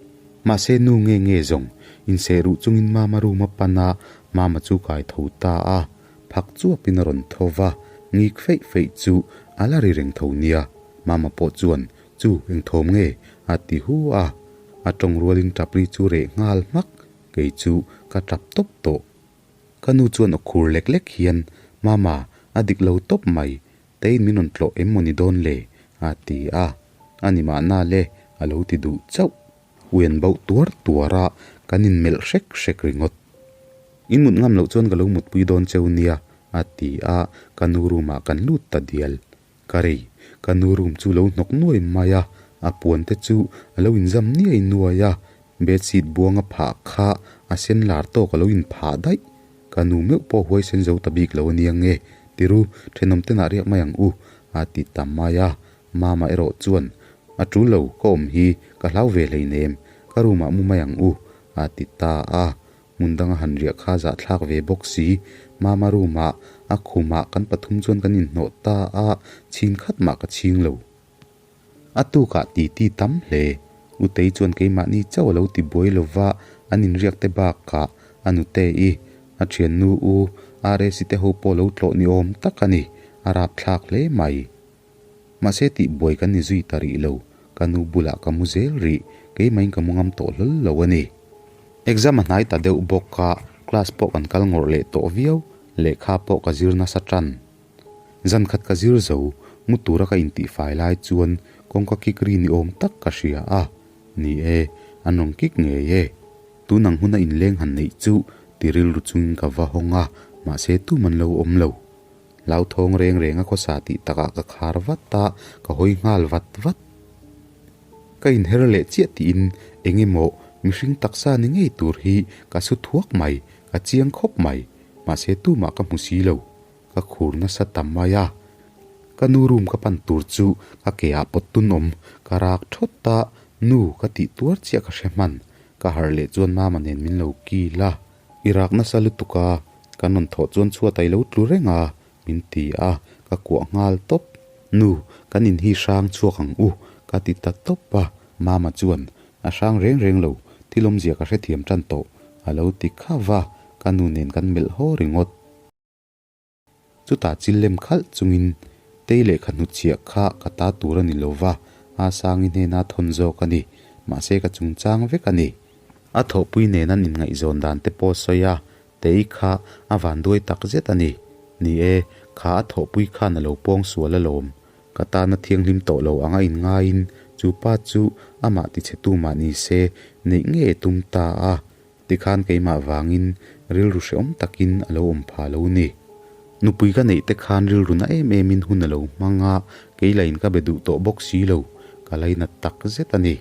Mahse nu nge nge zawng, inseh ruh chungin Mama room a pan a, Mama chu kai tho ta a, phak chuapin a rawn tho va, ngik feih feih chu a la ri reng tho nia. Mama pawh chuan, Chu, eng thawm nge? a ti hu a. A tawng rualin tap ri chu reh nghal hmak, kei chu ka tap tawp tawh. Ka nu chuan aw khur lek lek hian, Mama, a dik lo tawp mai, Tein min rawn tlawh em maw ni dawn le? a ti a. A ni mahna le, a lo ti duh chauh. Ui an bauh tuar tuar a, kan inmelh hrek hrek ringawt. In mut ngam loh chuan ka lo mutpui dawn cheu nia, a ti a, ka nu room ah kan lut ta dial. Ka rei, ka nu room chu lo hnawk nuai mai a, a puan te chu a lo inzam niai nuai a, bedsheet buang a phah kha a sen lar tawk a lo inphah daih. Ka nu meuh pawh huaisen zo ta bik lo a nia nge, tiru, thenawm tenah riak mai ang u, a ti ta mai a. Mama erawh chuan, A tul lo, ka awm hi ka hlau ve hleinem, ka room ah mu mai ang u, a ti ta a. Hmun danga han riah kha zahthlak ve bawk si, Mama room ah a khumah kan pathum chuan kan inhnawh ta a, chhin khat mah ka chhing lo. A tukah titi tam hle. Utei chuan keimahni chauh a lo ti buai lo va, an inriak te bakah a nute i a thiannu u RAC te ho pawh lo tlawh ni awm tak a ni, a rapthlak hle mai. Mahse tih buai kan ni zui ta rih lo, ka nu bulah ka mu zel rih, keimahin ka mu ngam tawh hlawl lo a ni. Exam a hnai ta deuh bawk a, class pawh kan kal ngawrh leh tawh viau, lehkha pawh ka zir nasa tan. Zan khat ka zir zo, mu tura ka intihfai lai chuan kawngka kik ri ni awm tak ka hria a. Ni e, an rawn kik ngei e. Tun ang huna inleng han neih chu ti rilru chungin ka va hawng a, mahse tum an lo awm lo. Hlauthawng reng reng a khawsa tih takah ka khar vat a, ka hawi nghal vat vat. Ka inher leh chiah tiin eng emaw mihring taksa ni ngei tur hi ka su thuak mai, ka chiang khawp mai. Mahse tumah ka hmu si lo, ka khur nasa ta mai a. Ka nu room ka pan tur chu ka ke ah pawt tun awm, ka rak thawt a, nu ka tih tuar chiah ka hre hman. Ka harh leh chuan mama nen min lo kil a, I rak nasa lutuk a, kan rawn thawh chuan chhuat a i lo tlu reng a, min ti a, ka kuah nghal tawp. Nu, kan in hi hrang chhuak ang u, ka ti ta tawp a, Mama chuan, A hrang reng reng lo, thil awmzia ka hrethiam tan tawh, a lo ti khauh va, ka nu nen kan melh haw ringawt. Chutah chil lem khalh chungin Tei lehkha hnutchhiah kha ka ta tur a ni lo va, a Sangi hnena thawn zawk a ni. Mahse ka chungchang vek a ni. A thawhpui nen an inngaihzawn dan te pawh sawi a, Tei kha a vanduai tak zet a ni. Ni e, kha a thawhpui khan a lo pawng sual alawm. Ka tana thianghlim tawh lo anga inngaiin chu pa chu amah tichhetu mah ni se neih ngei tum ta a. Tikhan keimah vangin rilru hrehawm takin a lo awm pha lo ni. Nupui ka neih te khan rilru na em emin hun a lo hmang a, kei lain ka be duh tawh bawk si lo, ka lainat tak zet a ni.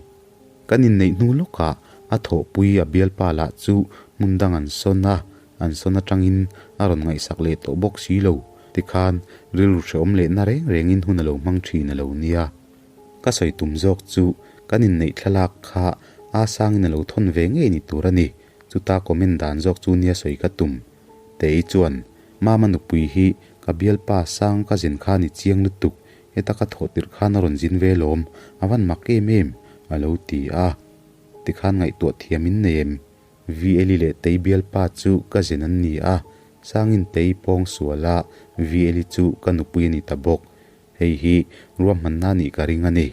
Kan inneih hnu lawkah a thawhpui a bialpa lah chu hmun dang an sawn a, an sawn atangin a rawn ngaihsak leh tawh bawk si lo. Tikhan rilru hrehawm leh na reng rengin hun a lo hmang thin a lo nia. Ka sawi tum zawk chu kan inneih thlalak kha a sangin a lo thawn ve ngei ni tur a ni. Chuta comment dan zawk chu nia sawi ka tum. Tei chuan, Mama nupui hi ka bialpa sang ka zin kha ni chiang lutuk, heta ka thawh tirh khan a rawn zin ve lawm, a van mak em em, a lo ti a. Tikhan ngaihtuah thiam in nei em? VLi leh Tei bialpa chu ka zin an ni a, sangin Tei pawng sual a, VLi chu ka nupui a ni ta bawk. Hei hi ruahmanna nih ka ring a ni.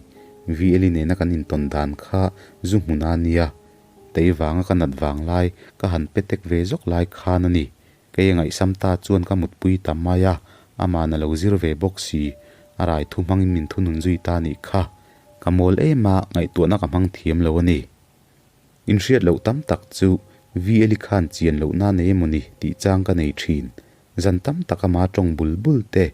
VLi nena kan intawn dan kha zu hmun a nia. Tei vanga ka nat vang lai ka han pe tek ve zawk lai khan a ni. Kei a ngaihsam ta chuan ka mutpui ta mai a, aman a lo zir ve bawk si. A rai thu hmangin min thunun zui ta nih kha. Ka mawl em a, ngaihtuahna ka hmang thiam lo a ni. Inhriat loh tam tak chu VLi khan chian lohna nei emawni tih chang ka nei thin. Zan tam tak ama tawng bul bul te,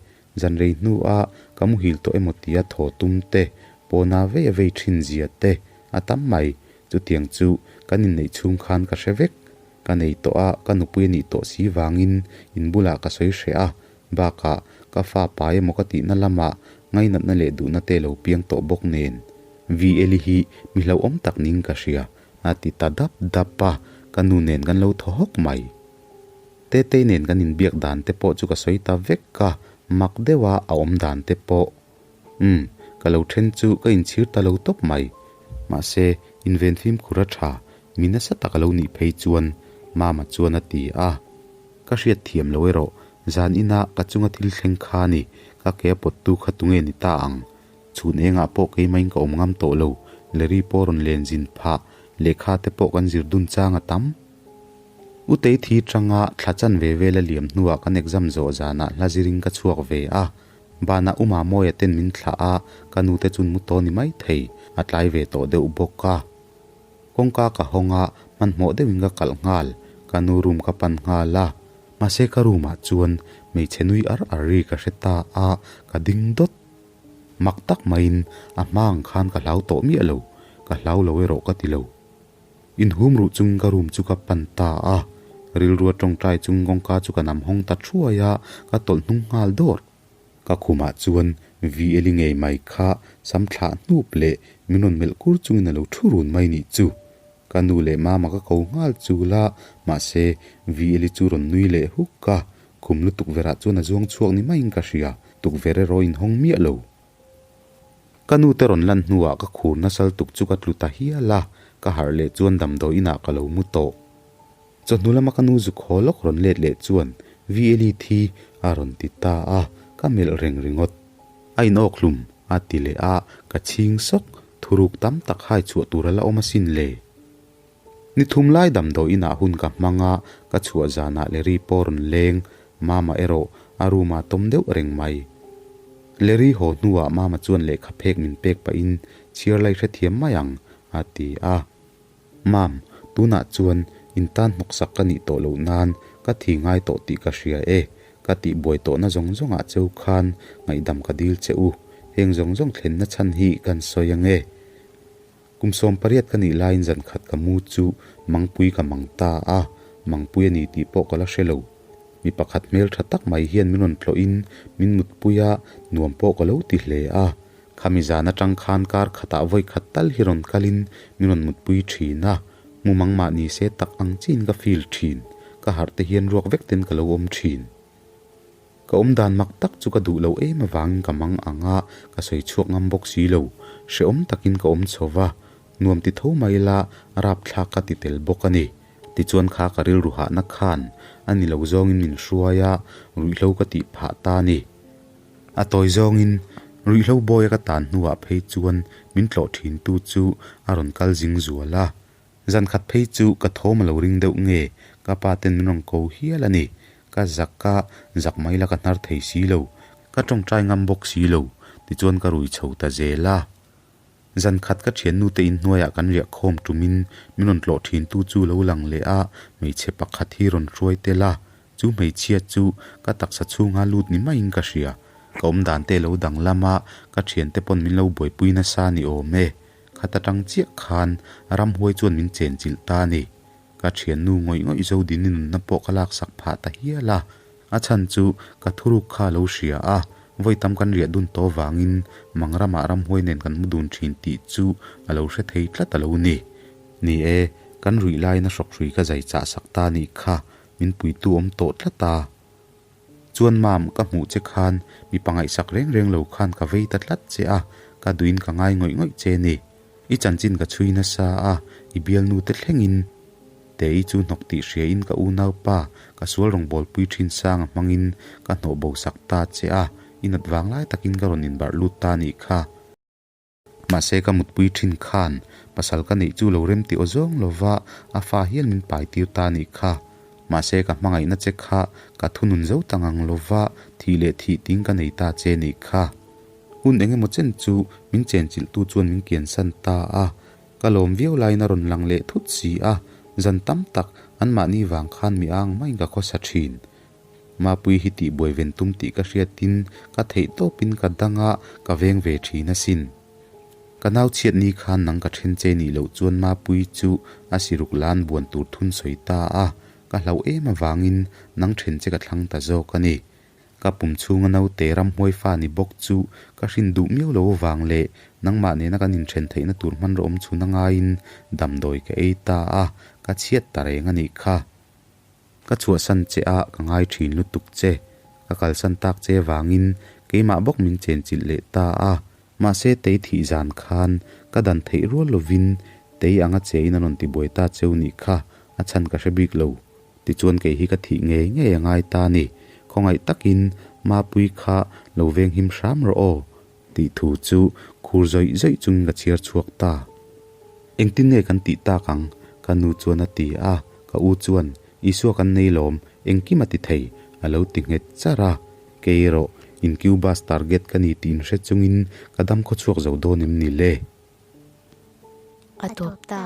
zan rei hnua ka muhil tawh emaw tia thaw tum te, pawna vei a vei thin zia te a tam mai. Chutiang chu kan inneih chhung khan ka hre vek. Ka nei tawh a, ka nupui a nih tawh si vangin in bulah ka sawi hreh a, bakah ka fa pai emaw ka tihna lamah ngainatna leh duhna te lo piang tawh bawk nen. VLi hi mi hlauhawm tak ning ka hria, a ti ta dap dap a, ka nu nen kan lo thaw hawk mai. Tetei nen kan inbiak dan te pawh chu ka sawi ta vek a, mak deuha a awm dan te pawh. Umm, ka lo then chu ka inchhir ta lo tawp mai. Mahse, inven fimkhur a tha, mi nasa tak a lo nih phei chuan Mama chuan a ti a. Ka hriat thiam lo erawh, zan inah ka chunga thil thleng kha a ni, ka ke a pawttu kha tunge ni ta ang? Chhun engah pawh keimahin ka awm ngam tawh lo, Larry pawh rawn len zin phah, lehkha te pawh kan zir dun chang a tam. Utei thi tanga thla chan ve vel a liam hnuah kan exam zawh zanah hla ziring ka chhuak ve a, banah U Mamawia ten min thlah a, ka nute chun mu tawh ni mai thei, a tlai ve tawh deuh bawk a. Kawngka ka hawng a, hmanhmawh deuhin ka kalh nghal, ka nu room ka pan nghal a. Mahse ka room ah chuan hmeichhe nui ar ar ri ka hre ta a, ka ding dawt. Mak tak maiin a hma ang khan ka hlau tawh miah lo, ka hlau lo erawh ka ti lo. Inhum ruh chungin ka room chu ka pan ta a, rilrua tawngtai chung kawngka chu ka nam hawng ta thuai a, ka tawlh hnung nghal dawr. Ka khumah chuan VLi ngei mai kha sam thlah hnup leh min rawn melh kur chungin a lo thu run mai nih chu. Ka nu leh mama ka ko nghal chul a, mahse VLi chu rawn nui leh huk a, khum lutuk verah chuan a zuang chhuak ni maiin ka hria, tukverh erawh inhawng miah lo. Ka nu te rawn lan hnuah ka khur nasal tuk chu ka tlu ta hial a, ka harh leh chuan damdawi inah ka lo mu tawh. Chawhnu lama ka nu zuk haw lawk rawn let leh chuan VLi thi a rawn ti ta a, ka melh reng ringawt. A inawk hlum a ti leh a, ka chhing sawk, thuruk tam tak hai chhuah tur a la awm asin le. Ni thum lai damdawi inah hun ka hmang a, ka chhuah zanah Larry pawh rawn leng, Mama erawh a room ah tawm deuh reng mai. Larry haw hnuah Mama chuan lehkha phek min pek pahin chhiar lai hrethiam mai ang a ti a. Mam, tunah chuan in tan hnawksak ka nih tawh loh nan ka thi ngai tawh tih ka hria e. Ka tihbuai tawhna zawng zawngah cheu khan ngaihdam ka dil che u. Heng zawng zawng thlenna chhan hi kan sawi ange. Kum 18 ka nih laiin zan khat ka mu chu mangpui ka mang ta a, mangpui a ni tih pawh ka la hre lo. Mi pakhat hmel tha tak mai hian min rawn tlawhin min mutpui a, nuam pawh ka lo ti hle a. Khami zan atang khan kar khatah vawi khat tal hi rawn kalin min rawn mutpui thin a, mumang mah ni se tak ang chiin ka feel thin, ka harh te hian ruak vek ten ka lo awm thin. Ka awm dan mak tak chu ka duh lo em avangin ka mang ang a, ka sawi chhuak ngam bawk si lo. Hrehawm takin ka awm chho va, nuam ti tho mai la rapthlak ka ti tel bawk a ni. Tichuan kha ka rilru hahna khan a ni lo zawngin min hruai a, ruihhlo ka tih phah ta a ni. A tawi zawngin ruihhlo bawia ka tan hnuah phei chuan min tlawh thintu chu a rawn kal zing zual a. Zan khat phei chu ka thawm a lo ring deuh nge, ka pa ten min rawn ko hial a ni. Ka zak a, zak mai la ka hnar thei si lo. Ka tawngtai ngam bawk si lo, tichuan ka rui chho ta zel a. Zan khat ka thiannu te inhnuaiah kan riah khawm tumin min rawn tlawh thintu chu lo lang leh a, hmeichhe pakhat hi rawn hruai tel a. Chu hmeichhia chu ka taksa chhunga lut ni maiin ka hria. Ka awm dan te lo danglam a, ka thiante pawn min lo buaipui nasa ni awm e. Khat atang chiah khan ramhuai chuan min chenchilh ta a ni. Ka thiannu ngawih ngawih zo dini nunna pawh ka laksak phah ta hial a. A chhan chu ka thuruk kha a lo hria a, vawi tam kan riah dun tawh vangin mang ramah ramhuai nen kan mu dun thin tih chu a lo hre thei tlat a lo ni. Ni e, kan ruih laiin a hrawkhrui ka zai chah sak ta a nih kha, min puitu awm tawh tlat a. Chuan mam, ka hmuh che khan mi pangaihsak reng reng lo khan ka vei ta tlat che a, ka duhin ka ngai ngawih ngawih che ni. I chanchin ka chhui nasa a, i bialnu te thlengin Tei chu hnawk tih hriain ka unaupa ka sual rawngbawlpui thin sanga hmangin ka hnawh bo sak ta che a, i nat vang lai takin ka rawn inbarh lut ta nih kha. Mahse ka mutpui thin khan pasal ka neih chu lo rem tih aw zawng lova a fa hian min pai tir ta nih kha. Mahse ka hmangaihna che kha ka thunun zo ta ngang lova thih leh thih ting ka nei ta che nih kha. Hun eng emaw chen chu min chenchilhtu chuan min kiansan ta a, ka lawm viau laiin a rawn lang leh thut si a, zan tam tak anmahni vang khan mi ang maiin ka khawsa thin. Mapui hi tihbuai ven tum tih ka hriatin ka theih tawpin ka dang a, ka veng ve thin asin. Ka nau chhiat ni khan nang ka then che nih loh chuan Mapui chu a siruk lan buan tur thun sawi ta a, ka hlauh em avangin nang then che ka thlang ta zawk a ni. Ka pum chhunga naute ramhuai fa ni bawk chu ka hrin duh miau lo avang leh nangmah nena kan inthen theihna tur hmanraw awm chhun a ngaiin damdawi ka ei ta a, ka chhiat ta reng a nih kha. Ka chhuahsan che a, ka ngai thin lutuk che. Ka kalsan tak che vangin keimah bawk min chenchilh leh ta a. Mahse tei thih zan khan ka dan theih rual lovin tei anga chein a rawn tibuai ta cheu nih kha a chhan ka hre bik lo. Tichuan kei hi ka thih ngei ngei a ngai ta ni. Khawngaih takin Mapui kha lo venghim hram rawh aw tih thu chu khur zawih zawih chungin ka chhiar chhuak ta. Engtin nge kan tih tak ang? Ka nu chuan a ti a, ka u chuan, Isua kan nei lawm, engkim a ti thei, a lo ti nghet char a. Kei erawh, Incubus target ka ni tih inhre chungin ka dam khaw chhuak zo dawn em ni le?
A tawp ta.